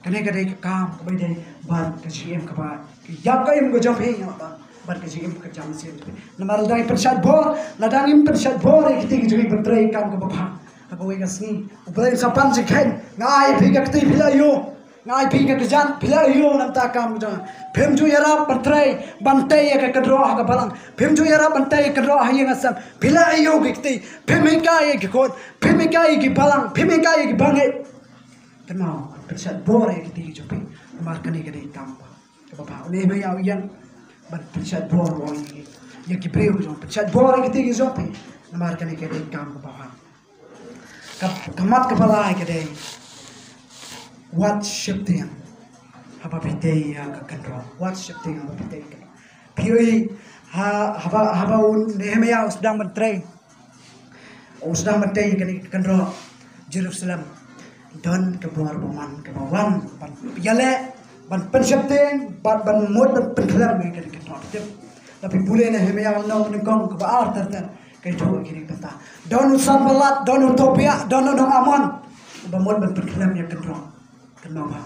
Kane ka dei ka kam kaba dei bad ka jingim kaba ïap ka im ka jong phi, ïa bad bad ka jingim ka jong sien. Namar lada ngi pynshait bor, lada ngim pynshait bor ïa kti ki jong ngi ban trei kam kaba bha, ha kawei ka sngi U Blei un sa pan jingkheiñ. Nga ai phi ka kti, phi la ïoh. Nga ai phi ka kjat, phi la ïoh. Nangta kam ka jong nga, phim ju ïarap ban trei, ban tei ïa ka kynroh ha ka balang. Phim ju ïarap ban tei ïa ka kynroh ha ïing ha sem. Phi la ïoh ki kti, phim hikai ïa ki khun, phim hikai ïa ki balang, phim hikai ïa ki bangeit. Kynmaw, pynshait bor ïa kti ki jong phi. Namar kane ka dei kam ba kaba bha. U Nehemiah u ïeng ban pynshait bor ïa ki, ïa ki briew ki jong, pynshait bor ïa kti ki jong phi. Namar kane ka dei kam kaba bha. Ka, ka mat kaba lai ka dei, wat sheptieng haba phi tei ïa ka kynroh. Wat sheptieng haba phi tei ïa ka kynroh. Phi ïohi, ha, haba, haba u Nehemiah u sdang ban trei, u sdang ban tei ïa kane ka kynroh Jerusalem, don ka bor bymman kaba wan ban ïaleh, ban pynsheptieng, ban, ban mut ban pynkhlem ïa kane ka kynroh. Tip, lada phi pule Nehemiah lynnong nyngkong kaba ar ter ter, ka ïathuh ïa kane ka bynta. Don u Sanballat, don u Tobiah, don u nong Ammon ba mut ban pynkhlem ïa ka kynroh. Kynmaw bha,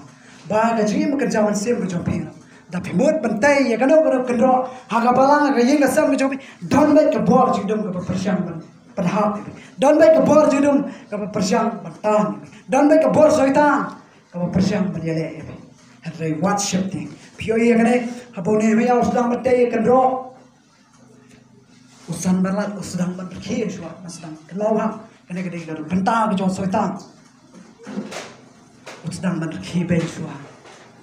ba ka jingim ka jingim mynsiem ka jong phi, lada phi mut ban tei ïa kano kano ka kynroh ha ka balang, ha ka ïing ka sem ka jong phi, don beit ka bor jingdum kaba pyrshang ban pynhap ïa phi. Don beit ka bor jingdum kaba pyrshang ban tan ïa phi. Don beit ka bor Soitan kaba pyrshang ban ïaleh ïa phi. Hynrei wat sheptieng. Phi ïohi ïa kane, haba u Nehemiah u sdang ban tei ïa ka kynroh, u Sanballat u sdang ban rkhie shuwa, ban sdang. Kynmaw bha, kane ka dei ka bynta ka jong u Soitan. U sdang ban rkhie beit shuwa.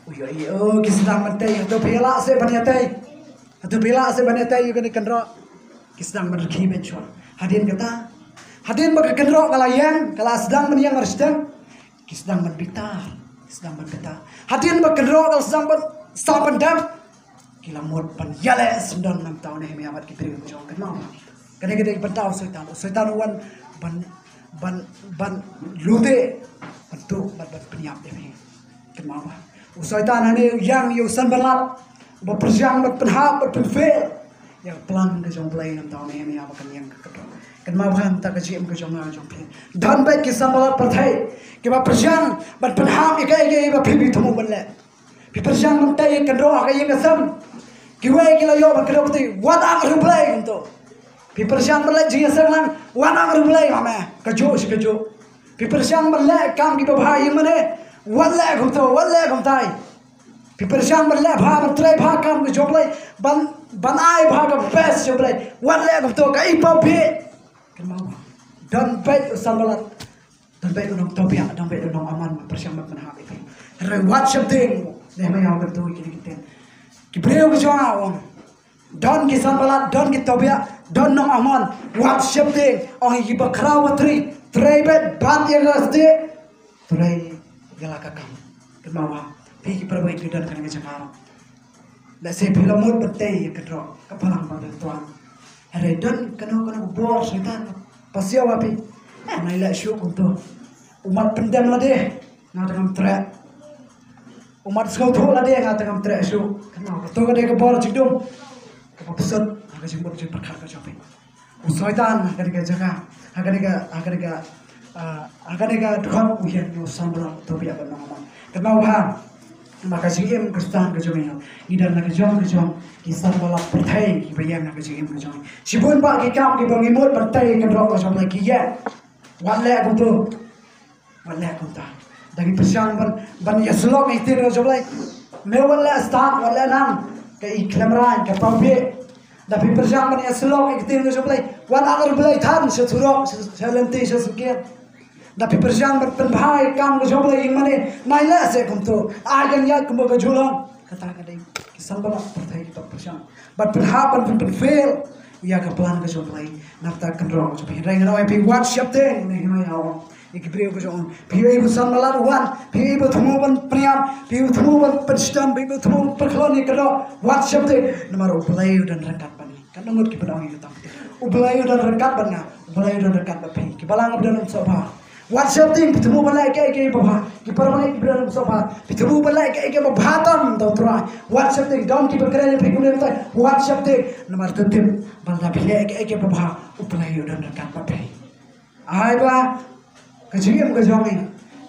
U ïohi, oh, ki sdang ban tei, hato phi lah seh ban ïatei? Hato phi lah seh ban ïatei ïa kane ka kynroh? Ki sdang ban rkhie beit shuwa. Hadien kata, hadien ba ka kynroh ka la ïeng, ka la sdang ban ïeng mar shiteng, ki sdang ban bitar, ki sdang ban bitar. Hadien ba ka kynroh ka la sdang ban, sdang ban dep, ki la mut ban ïaleh syndon nangta u Nehemiah bad ki briew ki jong. Kynmaw bha, kane ka dei ka bynta u Soitan. U Soitan u wan ban, ban, ban lute, ban tuh, ban, ban pynïap ïa phi. Kynmaw bha, u Soitan hangne u ïeng ïa u Sanballat, ba pyrshang ban pynhap, ban pynfail ïa ka plan ka jong U Blei nangta u Nehemiah ba kan ïeng ka kynroh. Kynmaw bha, nangta ka jingim ka jong nga jong phi, don beit ki Sanballat pyrthei kiba pyrshang ban pynhap ïa kaei kaei ba phi, phi thmu ban leh. Phi pyrshang ban tei ïa ka kynroh ha ka ïing ka sem. Kiwei ki la ïoh ban kdew kti, wat ap ruh Blei kumto. Phi pyrshang ban leh jingïaseng lang, wat ap ruh Blei, ma me, kajuh shi kajuh. Phi pyrshang ban leh kam kiba bha ïa mane, wat leh kumto, wat leh kumtai. Phi pyrshang ban leh bha, ban trei bha kam ka jong U Blei, ban, ban ai bha ka best jong U Blei, wat leh kumto, ka i paw phi. Kynmaw bha, don beit u Sanballat, don beit u nong Tobiah, don beit u nong Ammon ba pyrshang ban pynhap ïa phi. Hynrei wat sheptieng, Nehemiah u kyntu ïa kine ki ktien. Ki briew ki jong nga, u ong, don ki Sanballat, don ki Tobiah, don nong Ammon, wat sheptieng, ong ïa ki bakhraw batri, trei beit, bat ïa ka stieh, trei ïa la ka kam. Kynmaw bha, phi ki para bangeit ki don kane ka jaka. Lehse phi la mut ban tei ïa ka kynroh, ka balang ba don tuan. Hynrei don kano kano ka bor Soitan ba pasiaw ha phi. Nai leh shuh kumto. U mat pyndem lade, nga te ngam treh. U mat sngewthuh lade, nga te ngam treh shuh. Kynmaw, kato ka dei ka bor jingdum kaba psut ha ka jingmut jingpyrkhat ka jong phi. U Soitan ha kane ka jaka, ha kane ka, ha kane ka, ah, ha kane ka dkhot u ïeng ïa u Sanballat, Tobiah bad nong Ammon. Kynmaw bha, namar ka jingim Khristan ka jong ngi, ngi don la ka jong ka jong ki Sanballat pyrthei kiba ïeng ha ka jingim ka jong ngi. Shibun bah ki kam kiba ngi mut ban tei ïa ka kynroh ka jong ngi ki ïeng. Wat leh kumto. Wat leh kumta. Da ngi pyrshang ban, ban ïasyllok ïa ki ktien ka jong U Blei, me wat leh stad, wat leh nang, ka i khlem rain, ka pang phi. Da phi pyrshang ban ïasyllok ïa ki ktien ka jong U Blei, wat ap ruh Blei than sha surok, sha, sha lynti, sha syngkien. Da phi pyrshang ban pynbha ïa ka kam ka jong U Blei ïa mane, nai leh seh kumto. Ai kan ïaid kumba ka ju long. Kata ka dei ki Sanballat pyrthei kiba pyrshang ban pynhap, ban pyn, pynfail ïa ka plan ka jong U Blei na ka bynta ka kynroh ka jong phi. Hynrei ngan ong ïa phi, wat sheptieng, Nehemiah u ong ïa ki briew ka jong u. Phi ïohi ba u Sanballat u wan, phi ïohi ba u thmu ban pynïap, phi ïohi ba u thmu ban pynshitom, phi ïohi ba u thmu ban pynkhlaiñ ïa ka kynroh, wat sheptieng, namar U Blei u don ryngkat bad ngi. Katno ngut kiba ong ïa kata? U Blei u don ryngkat bad nga, u Blei u don ryngkat bad phi. Ki balang ba don ym sohbha, wat sheptieng, phi thmu ban leh kaei kaei ba bha. Ki para bangeit kiba don ym sohbha, phi thmu ban leh kaei kaei ba bha tam da u Trai. Wat sheptieng, don kiba kren ïa phi kumne kumtai, wat sheptieng. Namar to tip ba lada phi leh kaei kaei ba bha, u Blei u don ryngkat bad phi. Ai ba ka jingim ka jong ngi,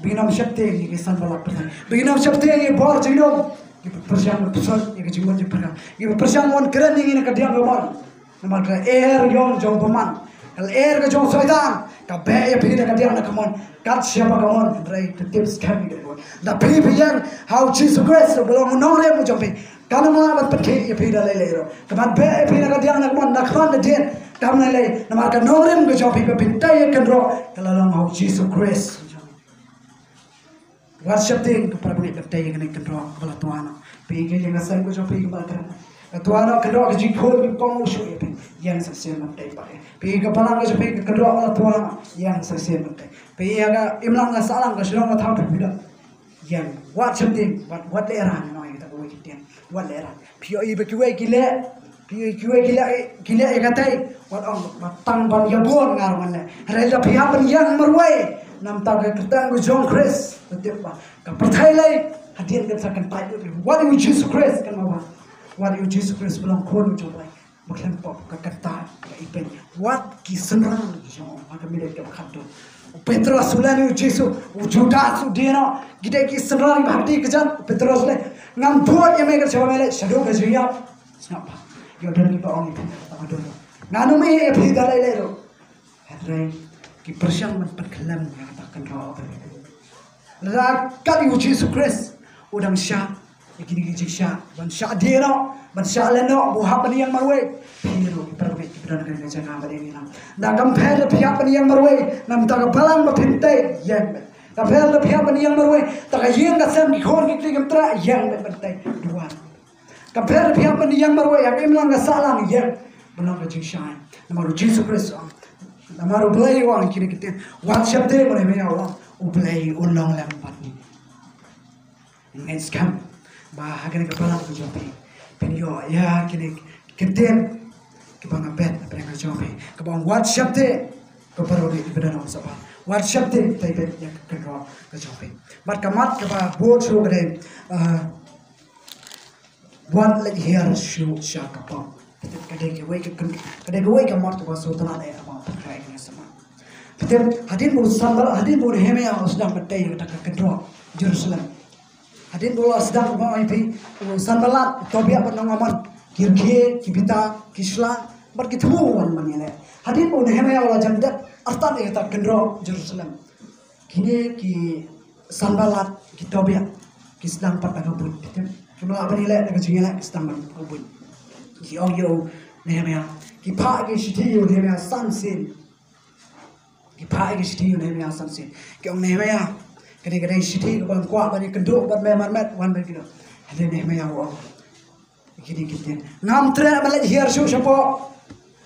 ba ngin ym sheptieng ïa ki Sanballat pyrthei, ba ngin ym sheptieng ïa ki bor jingdum, kiba pyrshang ban pynshoi ïa ka jingmut jingpyrkhat, kiba pyrshang ban kren ïa ngi na ka diang ka mon. Namar ka lyer jong jong bymman, ka lyer ka jong Soitan, ka beh ïa phi da ka diang da ka mon. Kat shaba ka mon, hynrei ka tip skhem ïa ka mon. Da phi phi ïeng ha u Jisu Khrist, uba long u nongrim u jong phi, kan ym lah ban pynkhih ïa phi da lei lei ruh. Ka ban beh ïa phi na ka diang na ka mon, na ka mon na dien, kam lei lei. Namar ka nongrim ka jong phi ba phin tei ïa ka kynroh, ka la long ha u Jisu Khrist. Wat sheptieng ko para bangeit ban tei ïa kane ka kynroh kaba la twa noh. Phi ïa ka ïing ka sem ka jong phi kaba la kren. Ka twa noh ka kynroh ka jingkhun, kong u shu ïa phi. Ïeng sa shisien ban tei pat ïa. Phi ïa ka balang ka jong phi ka kynroh kaba la twa noh. Ïeng sa shisien ban tei. Phi ïa ka imlang ka sahlang ka shnong ka thaw phi phi don. Ïeng, wat sheptieng, wat, wat lehrain, ngi ong ïa kata kawei ka ktien. Wat lehrain. Phi ïohi ba kiwei ki leh, phi ïohi kiwei ki leh, ki leh ïa katei. Wat ong ba tang ban ïabud nga ruh ngan leh. Hynrei lada phi hap ban ïeng marwei na bynta ka kyrteng ka jong u Khrist, to tip ba ka pyrthei lei hadien kan sa kyntait lut ïa u. Wat ïa u Jisu Khrist kan mawai. Wat ïa u Jisu Khrist ba long Khun u jong u Blei. Ba khlem pop ka kata ka ipin. Wat ki synran ki jong, ha ka minit kaba khatduh. U Petros u len ïa u Jisu, u Judas u die noh. Ki dei ki synran kiba hap die kjat. U Petros u leh, ngam bud ïa me kat shaba me leit shaduh ka jingïap. Sngap bha. Ïoh don kiba ong ïa phi, tang don. Ngan ym ïeh ïa phi da lei lei ruh. Hynrei ki pyrshang ban pynkhlem ïa kata ka kynroh. Lada kat ïa u Jisu Khrist u dang shah ïa kine ki jingshah, ban shah die noh, ban shah len noh, ba u hap ban ïeng marwei. Phi ruh ki para bangeit kiba don ha kane ka jaka ba dei ngi lang. Da kam pher da phi hap ban ïeng marwei na bynta ka balang ba phin tei, ïeng beit. Kam pher da phi hap ban ïeng marwei, ta ka ïing ka sem, ki khun ki kti ki mtreh, ïeng beit ban tei. Duwan. Ka pher phi hap ban ïeng marwei, ha ka imlang ka sahlang ïeng ban long ka jingshai. Namar u Jisu Khrist u ong, namar u Blei u ong ha kine ki ktien, wat sheptieng, u Nehemaïah u ong, u Blei un long lem bad ngi. Ngeit skhem ba ha kane ka balang ka jong phi phin ïoh ïa kine ki ktien kiba nga bet ha pdeng ka jong phi, kaba ong wat sheptieng, ko para bangeit kiba don ha u sabha, wat sheptieng, tei beit ïa ka kynroh ka jong phi. Bad ka mat kaba bud shuh ka dei, ah, wat leit hiar shuh sha ka pop. Ka dei kawei ka kyn-, ka dei kawei ka mat kaba sngewtynnat eh, kaba pynkhraw ïa ngi sha mat. Phi tip, hadien ba u Sanballat, hadien ba u Nehemaïah u sdang ban tei ïa kata ka kynroh Jerusalem. Hadien ba u la sdang, ba ong ïa phi, u Sanballat, u Tobia bad u Amon, ki rkhie, ki bita, ki shla, bad ki thmu wan ban ïaleh. Hadien ba u Nehemaïah u la jan dep artat ïa kata ka kynroh Jerusalem, kine ki Sanballat, ki Tobia, ki sdang pat da ka buit. Ki tip, kim lah ban ïaleh da ka jingïaleh, ki sdang pat da ka buit. Ki ong ïa u Nehemaïah, ki phah ki shithi ïa u Nehemaïah san sien. Ki phah ki shithi ïa u Nehemaïah san sien. Ki ong, Nehemaïah, kane ka dei shithi kaba nga kwah ban ïakynduh bad me marmet, wan ban kynduh. Hynrei Nehemaïah u ong, kine ki ktien, ngam treh ban leit hiar shuh shapoh,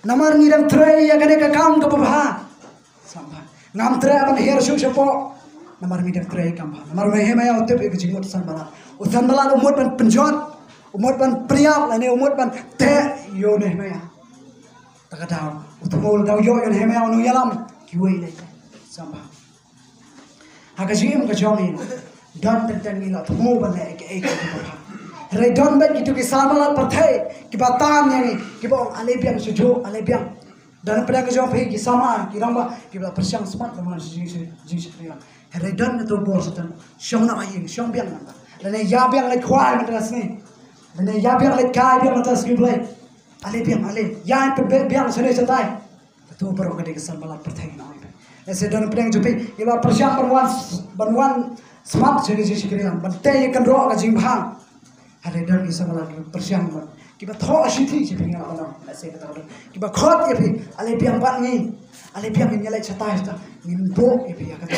namar ngi dang trei ïa kane ka kam kaba bha. Sngap bha. Ngam treh ban hiar shuh shapoh, namar ngi dang trei ïa ka kam bha. Namar u Nehemaïah u tip ïa ka jingmut u Sanballat. U Sanballat u mut ban pynjot, u mut ban pynïap, lane u mut ban teh ïa u Nehemaïah. Ta ka daw, u thmu, lada u ïoh ïa u Nehemaïah u nongïalam, kiwei lei. Sngap bha. Ha ka jingim ka jong ngi, don teng teng ngi la thmu ban leh kaei kaei kaba bha. Hynrei don beit kito ki Sanballat pyrthei kiba tan ïa ngi, kiba ong, ale biang shuh shuh, ale biang. Don ha pdeng ka jong phi ki samla, ki rangbah, kiba la pyrshang smat ban wan sha jing, jingshakri lang. Hynrei don kato ka bor Soitan, shong noh ha ïing, shong biang nangta. Lane ïa biang leit khwai mynta ka sngi. Lane ïa biang leit kai biang mynta ka sngi Blei. Ale biang, ale. Ïa pynbeit biang shane shatai. Kato baroh ka dei ka Sanballat pyrthei, ngi ong ïa phi. Lehse don ha pdeng jong phi kiba la pyrshang ban wan, ban wan smat sha ka jingshakri lang, ban tei ïa ka kynroh ka jingbha. Hynrei don ki Sanballat kiba pyrshang ban, kiba thoh shithi sha phi, ngi lah ban ong, lehse kata ka don. Kiba khot ïa phi, ale biang bad ngi. Ale biang, ngin ïaleit shatai shatai. Ngin buh ïa phi ïa kata.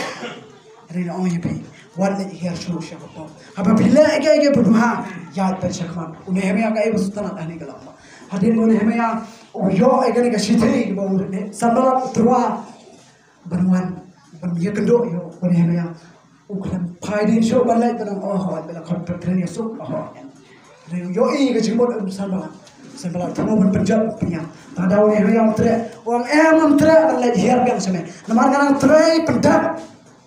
Hynrei ngi ong ïa phi, wat leit hiar shuh sha ka pop. Haba phi leh kaei kaei ba bha, ïaid beit shakhmat. U Nehemaïah kaei ba sngewtynnat ha kane ka lad. Hadien ba u Nehemaïah u ïoh ïa kane ka shithi ba u Sanballat u tyrwa ban wan, ban ïakynduh ïa u Nehemaïah, u khlem phai dien shuh ban leit ban ong, oh, hooid, ba la khot pyrthei ïa suk, oh, hooid. Hynrei u ïohi ka jingmut u Sanballat. Sngewbha la thmu ban pynjot pynïap. Tang da u Nehemiah um treh, u ong em, um treh ban leit hiar biang sha me. Namar nga nang trei pyndep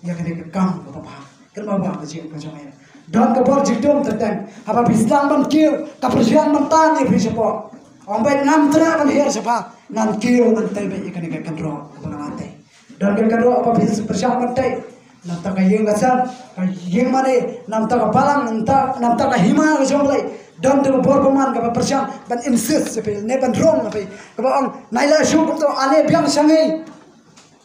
ïa kane ka kam kaba bha. Kynmaw ba ka jingim ka jong me. Don ka bor jingdum teng teng. Haba phi sdang ban kiew, ka pyrshang ban tan ïa phi shapoh. Ong beit ngam treh ban hiar shapoh. Ngan kiew ngan tei beit ïa kane ka kynroh kaba nga la tei. Don ka kynroh ba phi pyrshang ban tei. Namar ka ïing ka sem, ka ïing mane, namar ka balang, namar, namar ka hima ka jong U Blei. Don ka bor bymman kaba pyrshang ban insist ïa phi, ne ban rong ïa phi. Kaba ong, nai leh shuh kumto, ale biang sha ngi.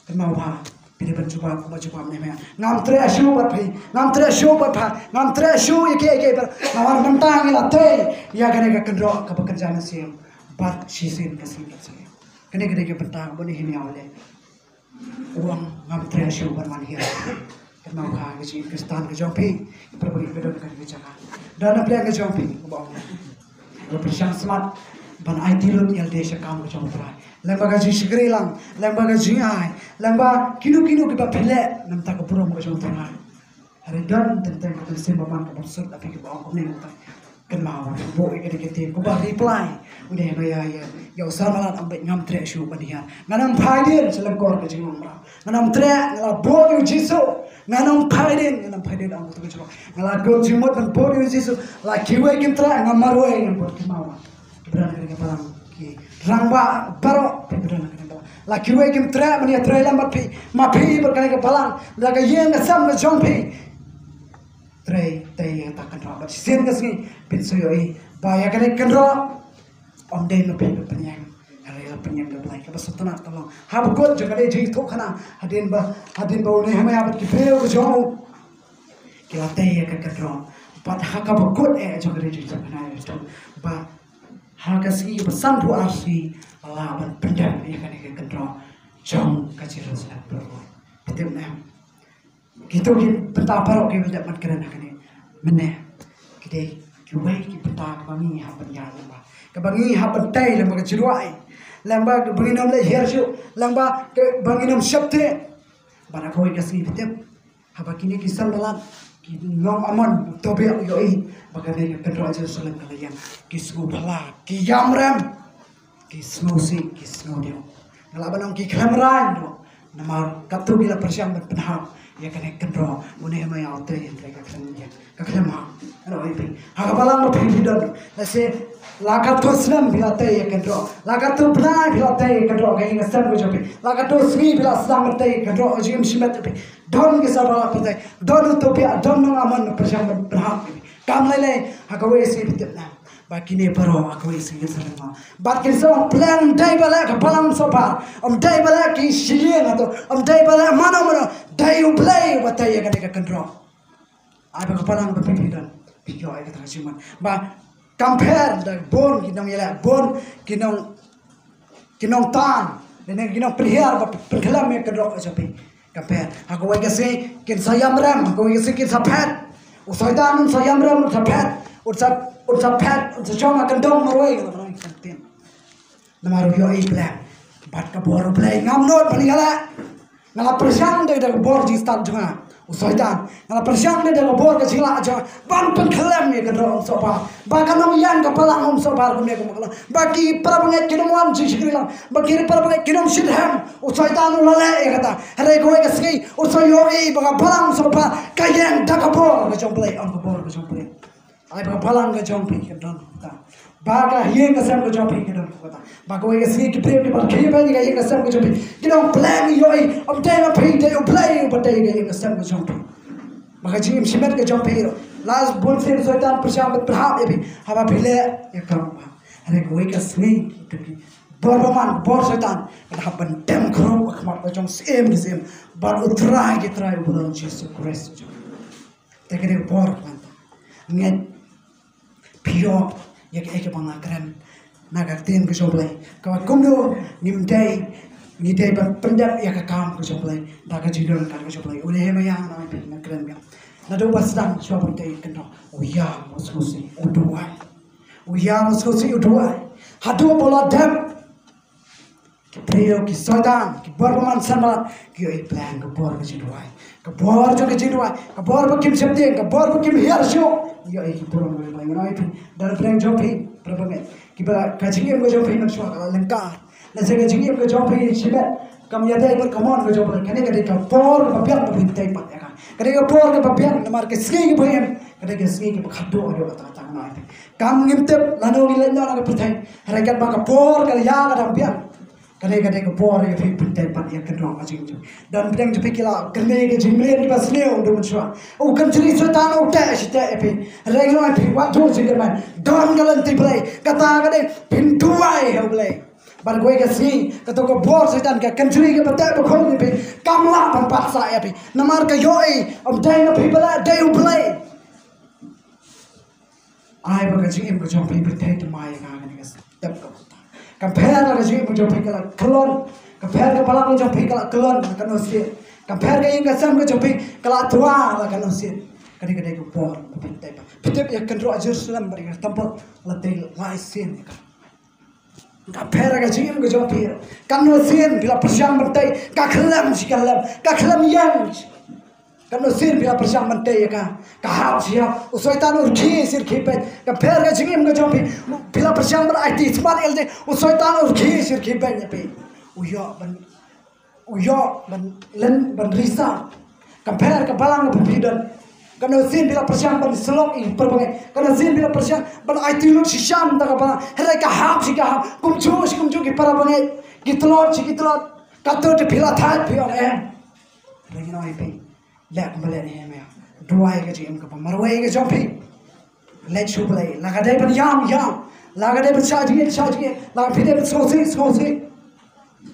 Kynmaw ba phi dei ban jubab, ba jubab ne me. Ngam treh shuh bad phi, ngam treh shuh bad pha, ngam treh shuh ïa kiei kiei bad. Namar mynta ngi la tei ïa kane ka kynroh kaba kynja mynsiem. Bad shisien ka sngi ka sngi. Kane ka dei ka bynta ba u Nehemiah u leh. U ong ngam treh shuh ban wan hiar. Kynmaw ba ka jingim Khristan ka jong phi, ka pyrshang ka don ka jaka. Don na pyrshang ka jong phi, kaba ong. Ba pyrshang smat ban aiti lut ïalade sha kam ka jong U Trai. Lem bad ka jingshakri lang, lem bad ka jingai, lem bad kino kino kiba phi leh namar ka burom ka jong U Trai. Hynrei don teng teng ka mynsiem bymman kaba sut, ha phi kaba ong kumne, kynmaw, buh ïa kane ka ktien, kaba reply u Nehemiah ïa, ïa u Sanballat, ong beit ngam treh shuh ban hiar. Ngan ym phai dien sha lyngkor ka jinglong mraw. Ngan ym treh, nga la bud ïa u Jisu. Ngan ym phai dien, ngan ym phai dien, ong uto u jrong. Nga la kut jingmut ban bud ïa u Jisu. La kiwei kim treh, nga marwei ngan bud, kynmaw. Ki briew na kane ka balang, ki rangbah baroh, ki briew na kane ka balang. La kiwei kim treh ban ïatrei lem bad phi, ma phi bad kane ka balang, da ka ïing ka sem ka jong phi. Trei tei ïa kata ka kynroh bad shisien ka sngi phin sa ïohi ba ïa kane ka kynroh ym dei ma phi ba pynïeng, hynrei la pynïeng da U Blei, kaba sngewtynnat ka long. Ha bakut jong kane ka jingïathuhkhana, hadien ba, hadien ba u Nehemiah bad ki briew ka jong u ki la tei ïa ka kynroh. Bad ha kaba kut eh jong kane ka jingïathuhkhana ïathuh ba ha ka sngi ba sanphew ar sngi la lah ban pyndep ïa kane ka kynroh jong ka Jerusalem baroh. Phi tip ne em? Kito ki bynta baroh kiba dep ban kren ha kane mynne, ki dei kiwei ki bynta kaba ngi hap ban ïaid lyngba, kaba ngi hap ban tei lyngba, ka jingduwai lyngba, kaba ngin ym leh hiar shuh lyngba, kaba ngin ym sheptieng. Bad ha kawei ka sngi, phi tip, haba kine ki Sanballat, ki nong Amon, u Tobia u ïohi ba kane ka kynroh Jerusalem ka la ïeng, ki sngewphylla, ki ïamrem, ki sngewsih, ki sngewdiaw. Nga lah ban ong ki khlem rain ruh, namar katto ki la pyrshang ban pynhap ïa kane ka kynroh. U Nehemiah u tei hynrei ka khlem ïeng, ka khlem hap. Nga ong ïa phi, ha ka balang ba phi phi don, lehse la katto snem phi la tei ïa ka kynroh, la katto bnai phi la tei ïa ka kynroh, ka ïing ka sem ka jong phi, la katto sngi phi la sdang ban tei ïa ka kynroh, ka jingim shimet jong phi. Don ki Sanballat ba tei, don u Tobia, don nong Amon ba pyrshang ban pynhap ïa phi. Kam lei lei, ha kawei ka sngi, phi tip ne em, ba kine baroh ha kawei ka sngi kin sa lyngngoh. Bad kin sa ong, pleng, ym dei ba leh ka balang sopar, ym dei ba leh ki shiliang hato, ym dei ba leh mano mano, dei U Blei uba tei ïa kane ka kynroh. Ai ba ka balang ba phi phi don, phi ïoh ïa kata ka jingmut. Ba kam pher da bun ki nongïaleh, bun ki nong, ki nongtan, lane ki nongpynhiar ba pynkhlem ïa ka kynroh ka jong phi. Kam pher. Ha kawei ka sngi kin sa ïamrem, ha kawei ka sngi kin sa phet. U Soitan un sa ïamrem, un sa phet, un sa, un sa phet, un sa shong ha kyndong marwei, namar u ïohi, pleng, bad ka bor U Blei ngam nud ban ïaleh. Nga la pyrshang dei da ka bor jingstad jong nga, u Soitan. Nga la pyrshang dei da ka bor ka jinglah jong nga ban pynkhlem ïa ka kynroh, ym sohbar. Ba ka nongïalam ka balang, ym sohbar kumne kumba ka long. Ba ki para bangeit kin ym wan jingshakri lang, ba ki para bangeit kin ym shitrhem. U Soitan u la leh ïa kata. Hynrei kawei ka sngi u sa ïohi ba ka balang, ym sohbar, ka ïeng da ka bor ka jong U Blei, ym ka bor ka jong U Blei. Ai ba ka balang ka jong phi kan don kata. Ba ka ïing ka sem ka jong phi kan don kata. Ba kawei ka sngi ki briew kiba khie beiñ ïa ka ïing ka sem ka jong phi, ki ong, pleng, ïohi, ym dei ma phi, dei U Blei uba tei ïa ka ïing ka sem ka jong phi. Ba ka jingim shimet ka jong phi ruh, la bun sien u Soitan pyrshang ban pynhap ïa phi haba phi leh ïa ka kaba bha. Hynrei kawei ka sngi, kito ki bor bymman, bor Soitan, kan hap ban dem khrup ha khmat ka jong u Syiem ki syiem bad u Trai ki trai, uba long Jisu Khrist. Te ka dei ka bor ka mynta. Ngeit phi ïoh ïa kaei kaba nga kren na ka ktien ka jong U Blei, kaba kumno ngim dei, ngi dei ban pyndep ïa ka kam ka jong U Blei da ka jingdon ka jong U Blei. U Nehemiah, nga ong ïa phi, nga kren biang, naduh ba sdang shuwa ban tei ïa ka kynroh, u ïam, u sngewsih, u duwai. U ïam, u sngewsih, u duwai. Haduh ba u la dep Ki briew, ki soitan, ki bor ba man sanbalat ki ïohi plan ka bor ka jingduwai. Ka bor jong ka jingduwai, ka bor ba kim sheptieng, ka bor ba kim hiar shuh. Ïohi ki bor ba man ngai phi. Don pdeng jong phi, para bangeit. Kiba ka jingim ka jong phi mynshuwa ka la lyngkar. Lehse ka jingim ka jong phi shimet kam ïadei bad ka mon ka jong phi. Kane ka dei ka bor ba biang ba phin tei pat ïa ka. Ka dei ka bor kaba biang namar ka sngi kaba im. Ka dei ka sngi kaba khadduh ïa ka ta ta ngai phi. Kam ngim tip lano ngi leit noh na ka pyrthei. Hynrei katba ka por ka la ïa ka dang biang. Ka dei ka dei ka por ïa phi pynthei pat ïa ka kynroh ka jingim. Don pdeng jong phi ki la kynmaw ka jingmlien kiba sniew u dum shuwa. U kynjri Soitan u teh shi teh ïa phi. Hynrei ngi ong ïa phi wat ju jingkynmaw. Don ka lynti Blei. Kata ka dei phin duwai ha U Blei. Ban kawei ka sngi kato ka bor Soitan ka kynjri kaba teh ba khum ïa phi kam lah ban pat sah ïa phi. Namar ka ïohi ym dei na phi ba lah, dei U Blei. Ai ba ka jingim ka jong phi pynthei thymmai ïa nga kane ka step ka bynta. Kam pher la ka jingim ka jong phi ka la kyllon. Kam pher ka balang ka jong phi ka la kyllon la ka nusien. Kam pher ka ïing ka sem ka jong phi ka la twa la ka nusien. Ka dei ka dei ka bor ba pynthei ba phi tip ïa ka kynroh Jerusalem bad ïa ka templ la tei lai sien ïa ka. Ka pher ka jingim ka jong phi. Ka nusien phi la pyrshang ban tei, ka khlem shi ka khlem, ka khlem ïeng. Ka nusien phi la pyrshang ban tei ïa ka, ka hap shi hap. U Soitan u rkhie shi rkhie beiñ. Ka pher ka jingim ka jong phi. Phi la pyrshang ban aiti smat ïa lade, u Soitan u rkhie shi rkhie beiñ ïa phi. U ïoh ban U ïoh ban len ban risa. Ka pher ka balang ba phi don. Ka nusien phi la pyrshang ban slok ïa ki para bangeit. Ka nusien phi la pyrshang ban aiti lut shisha mynta ka balang. Hynrei ka hap shi ka hap. Kumjuh shi kumjuh ki para bangeit. Ki tlot shi ki tlot. Kato te phi la thait phi ong em. Hynrei ngi ong ïa phi. Leh kumba leh Nehemia. Duwai ka jingim kaba marwei ka jong phi. Leit sha U Blei. La ka dei ban ïam, ïam. La ka dei ban shah jingïeit, shah jingïeit. La ka dei ban sngewsih, sngewsih.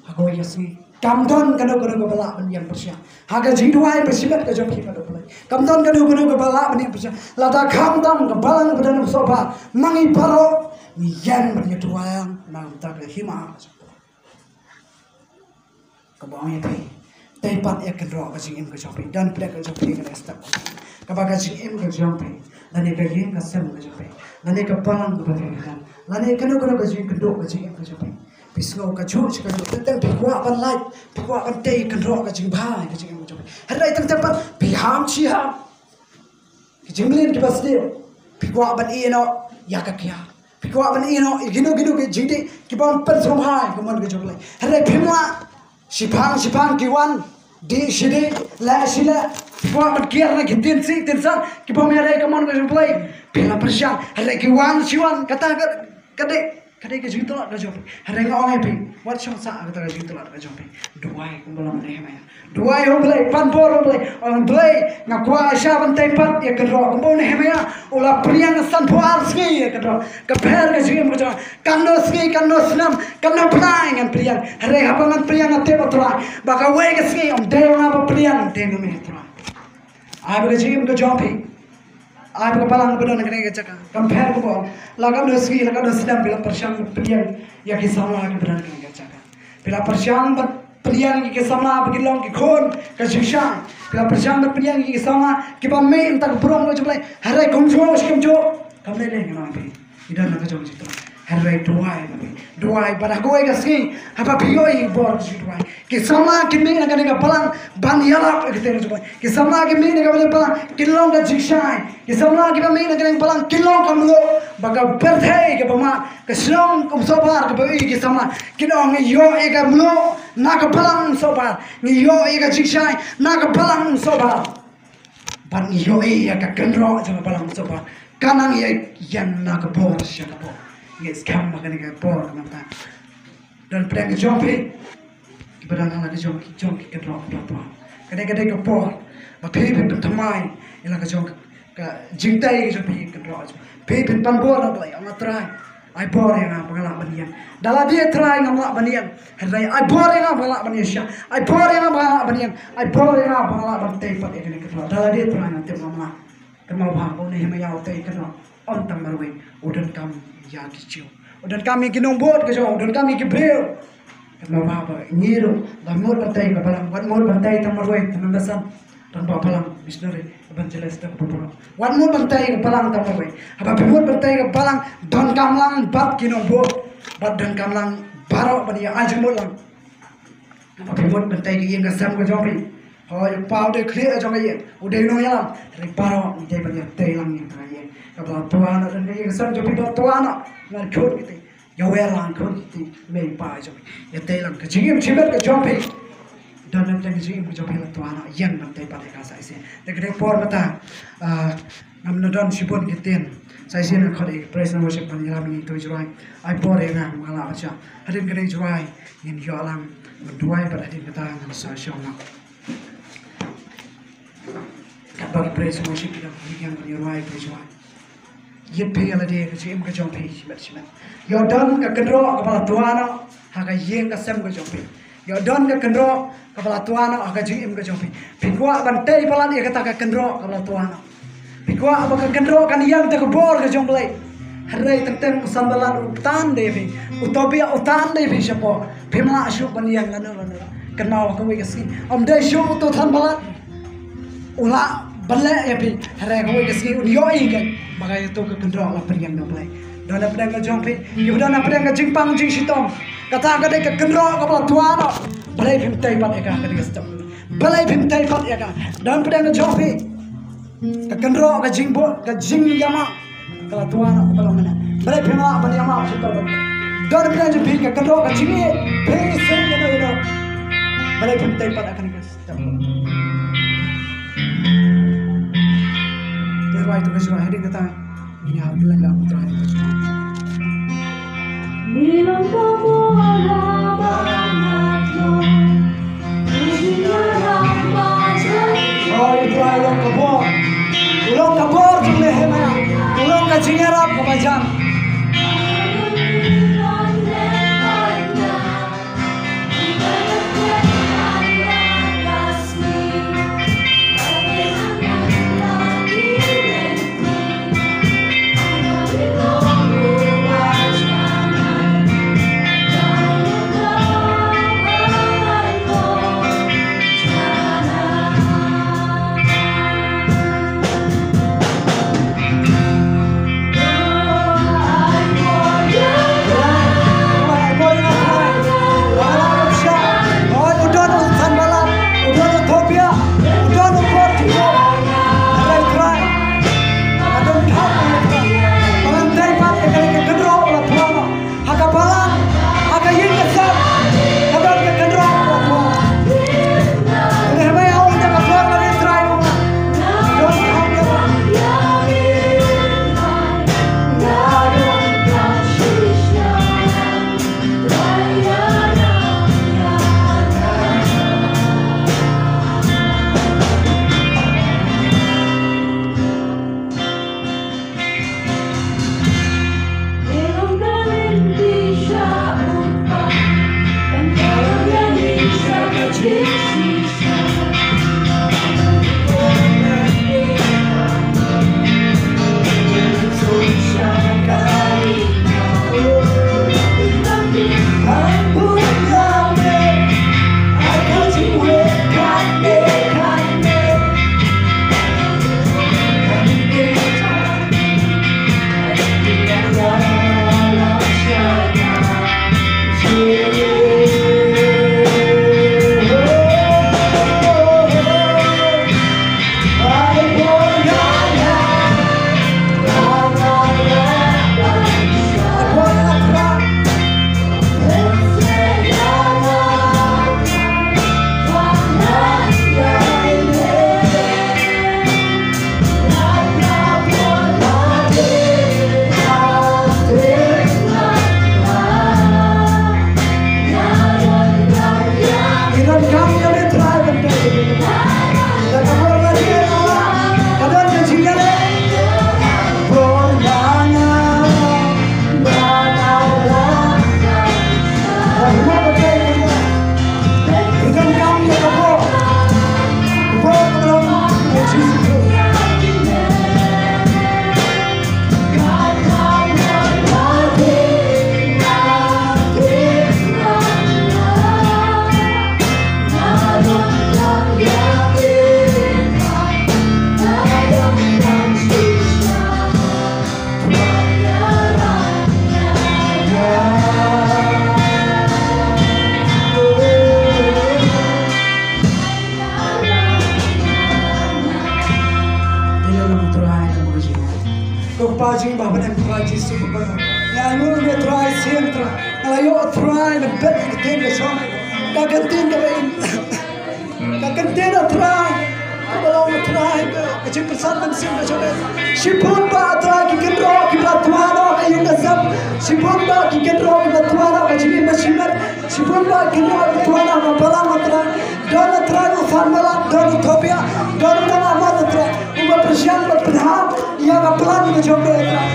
Ha kawei ka sngi kam don kano kano kaba lah ban ïeng pyrshah. Ha ka jingduwai ba shimet ka jong phi bad U Blei. Kam don kano kano kaba lah ban ïeng pyrshah. Lada khamtam ka balang ba don sngewbha ma ngi baroh ngi ïeng ban ïa duwai na ka bynta ka hima. Kaba ong ïa phi. Tei pat ïa ka kynroh ka jingim ka jong phi. Don pdeng ka jong phi ka dei step. Kaba ka jingim ka jong phi. Lane ka ïing ka sem ka jong phi. Lane ka balang kaba phi don. Lane kano kano ka jingkynduh ka jingim ka jong phi. Phi sngew kajuh shi kajuh. Teng teng phi kwah ban lait. Phi kwah ban tei kynroh ka jingbha ka jingim ka jong phi. Hynrei teng teng pat phi ham shi ham. Ki jingmlien kiba sniew. Phi kwah ban ïeh noh ïa ka kiad. Phi kwah ban ïeh noh ïa kino kino ki jingdih kiba ym pynsngewbha ïa ka mon ka jong U Blei. Hynrei phim lah. Shiphang shiphang ki wan. Dih shi dih, leh shi leh. Phi kwah ban kiar na ki tiensi tiensan kiba ym ïadei ka mon ka jong U Blei. Phi la pyrshang. Hynrei ki wan shi wan. Kata ka, ka dei, ka dei ka jingtlot ka jong phi. Hynrei nga ong ïa phi, wat shong sah kata ka jingtlot ka jong phi. Duwai kumba long Nehemia. Duwai ha U Blei, pan bor ha U Blei. Ong Blei, nga kwah sha ban tei pat ïa ka kynroh. Kumba u Nehemia u la pdiang sanphew ar sngi ïa ka kynroh. Ka pher ka jingim ka jong. Katno sngi, katno snem, katno bnai ngan pdiang. Hynrei haba ngan pdiang nga tip, A Trai, ba kawei ka sngi ym dei nga ba pdiang, dei ma me, A Trai. Ai ba ka jingim ka jong phi. Ai ba ka balang ba don ha kane ka jaka. Kam pher kumba ong. La katno sngi, la katno snem phi la pyrshang pdiang ïa ki samla kiba don ha kane ka jaka. Phi la pyrshang ban pdiang ïa ki samla ba kin long ki khun ka jingshai. Phi la pyrshang ban pdiang ïa ki samla kiba mih na ka burom ka jong U Blei. Hynrei kumjuh shi kumjuh kam lei lei, ngan ong ïa phi. Ki don la ka jong ka jingduwai. Hynrei duwai, duwai bad ha kawei ka sngi haba phi ïohi bor ka jingduwai. Ki samla ki mih na kane ka balang ban ïalap ïa ka ktien jong U Blei. Ki samla ki mih na kane ka balang kin long ka jingshai. Ki samla kiba mih na kane ka balang kin long ka mluh. Ba ka pyrthei kaba mad, ka shnong Umsohbar kaba ïohi ki samla, kin ong ngi ïoh ïa ka mluh na ka balang Umsohbar. Ngi ïoh ïa ka jingshai na ka balang Umsohbar. Bad ngi ïoh ïa ka kynroh jong ka balang Umsohbar. Ka nang ïa ïeng na ka bor sha ka bor. Ngi skhem ba kane ka bor ka nang tang. Don pdeng ka jong phi kiba dang ha la ka jong ki jong ki kynroh ka por. Ka dei ka dei ka por ba phi phin pynthymmai ïa la ka jong ka jingtei ka jong phi, kynroh ka jong phi. Phi phin pan bor na U Blei, ong A Trai, ai bor ïa nga ba nga lah ban ïeng. Da lade A Trai ngam lah ban ïeng, hynrei ai bor ïa nga ba nga lah ban ïeng sha. Ai bor ïa nga ba nga lah ban ïeng. Ai bor ïa nga ba nga lah ban tei pat ïa kane ka kynroh. Da lade A Trai ngam tip, ngam lah. Kynmaw bha ba u Nehemia u tei kynroh. Ym tang marwei, u donkam ïa ki Jiw. U donkam ïa ki nongbud ka jong u, u donkam ïa ki briew. Kynmaw bha ba ngi ruh, ba mut ban tei ka balang, wat mut ban tei tang marwei, tang mynta san. Tang ba balang, missionary, evangelist, tang ba balang. Wat mut ban tei ka balang tang marwei. Haba phi mut ban tei ka balang, donkam lang bad ki nongbud. Bad donkam lang Baroh ban ïa ai jingmut lang. Ba phi mut ban tei ka ïing ka sem ka jong phi. Hooid, u pa u dei khlieh jong ka ïing, u dei u nongïalam. Hynrei baroh ngi dei ban ïa tei lang ïa ka ïing. Kaba la twa noh, don ka ïing ka sem jong phi ba la twa noh. Ngan khot kiti. Ïa wer lang khot kiti. Mei pa jong phi. Ïa tei lang ka jingim shimet ka jong phi. Don na pdeng ka jingim ka jong phi la twa noh. Ïeng ban tei pat ïa ka sa shisien. Te ka dei por mynta. Ah, Ngam na don shibun ki ktien. Sa shisien nga khot ïa ki praise and worship ban ïalam ïa ki to Jroi. Ai por ïa nga, nga lah ban shah. Hadien kane Jroi ngin ïoh lang ban duwai bad hadien kata ngan sa shong lang. Katba ki praise and worship ki dang ïeng ban ïalam ïa to Jroi. Ïeit phi ïa lade, ka jingim ka jong phi shimet shimet. Ïoh don ka kynroh kaba la twa noh ha ka ïing ka sem ka jong phi. Ïoh don ka kynroh kaba la twa noh ha ka jingim ka jong phi. Phi kwah ban tei palat ïa kata ka kynroh kaba la twa noh. Phi kwah ba ka kynroh kan ïeng da ka bor ka jong Blei. Hynrei teng teng u Sanballat u tan da ïa phi, u Tobia u tan da ïa phi shapoh. Phim lah shuh ban ïeng lano lano. Kynmaw kawei ka sngi, ym dei shuh uto u Sanballat u lah ban leh ïa phi. Hynrei kawei ka sngi un ïohi kein ba kato ka kynroh la pdiang da Blei. Don na pdeng ka jong phi, ïa don na pdeng ka jingpang jingshitom. Kata ka dei ka kynroh kaba la twa noh. Balei phim tei pat ïa ka, ka dei ka step. Balei phim tei pat ïa ka. Don na pdeng ka jong phi ka kynroh, ka jingbun, ka jingïamap ka la twa noh kaba long mynne. Balei phim lah ban ïamap shuh? Don na pdeng jong phi ka kynroh, ka jingïeit, phi sngewthuh ïa ka. Balei phim tei pat ïa ka. Te rwai to ka Jroi hadien kata. Ïa, Blei la u Trai ka Jroi. Oi, Trai long ka bor. U long ka bor jong Nehemiah. U long ka jingïarap kaba jan. Kpa jong ngi ba ha bneng Trai Jisu Khrist. Nga ainguh ïa me Trai sien Trai. Nga la ïoh Trai ban peit ïa ka ktien ka jong me. Ka ktien kaba im. Ka ktien Trai. Kaba long Trai ka jingpyrsad mynsiem ka jong me. Shibun bah Trai ki kynroh kiba la twa noh ka ïing ka sem. Shibun bah ki kynroh kiba la twa noh ka jingim bashimet. Shibun bah ki kynroh kiba la twa noh ka balang Trai. Don Trai u Sanballat, don u Tobia, don u Laman Trai. Uba pyrshang ban pynhap ïa ka plan ka jong me Trai.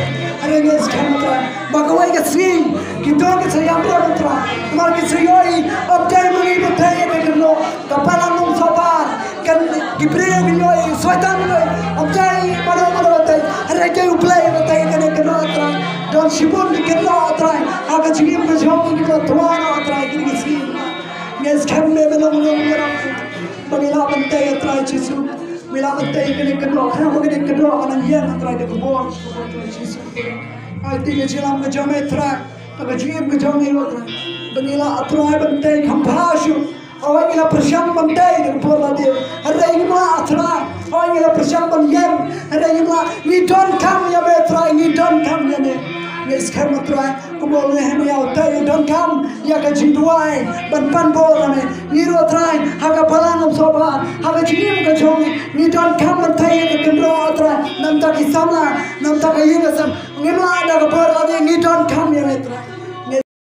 Hynrei ngi skhem Trai ba kawei ka sngi ki don ki sa ïam Trai. Namar ki sa ïohi ym dei ma ngi ba tei ïa ka kynroh, ka balang um sohbar. Kan ki briew ki ïohi, Soitan ïohi, ym dei mano mano ba tei. Hynrei dei U Blei ba tei ïa kane ka kynroh Trai. Don shibun ki kynroh Trai ha ka jingim ka jong ngi kiba twa noh Trai kine ki sngi. Ngi skhem me me long long ïa ngi ba ngi lah ban tei Trai Jisu. Ngi lah ban tei kane ka kynroh, khnang ba kane ka kynroh kan nang ïeng Trai da ka bor. Ai ti ka jingim ka jong me Trai. Ka jingim ka jong ngi Trai. Ba ngi lah Trai ban tei kham bha shuh. Hooid ngi la pyrshang ban tei da ka bor lade. Hynrei ngim lah Trai. Hooid ngi la pyrshang ban ïeng. Hynrei ngim lah. Ngi donkam ïa me Trai, ngi donkam ïa me. Ngi skhem Trai. Kumba u Nehemia u tei u donkam ïa ka jingduwai ban pan bor ïa me. Ngi ruh Trai ha ka balang um sohbar ha ka jingim ka jong ngi. Ngi donkam ban tei ïa ka kynroh Trai. Namar ki samla, namar ka ïing ka sem. Ngim lah da ka bor lade ngi donkam ïa me Trai.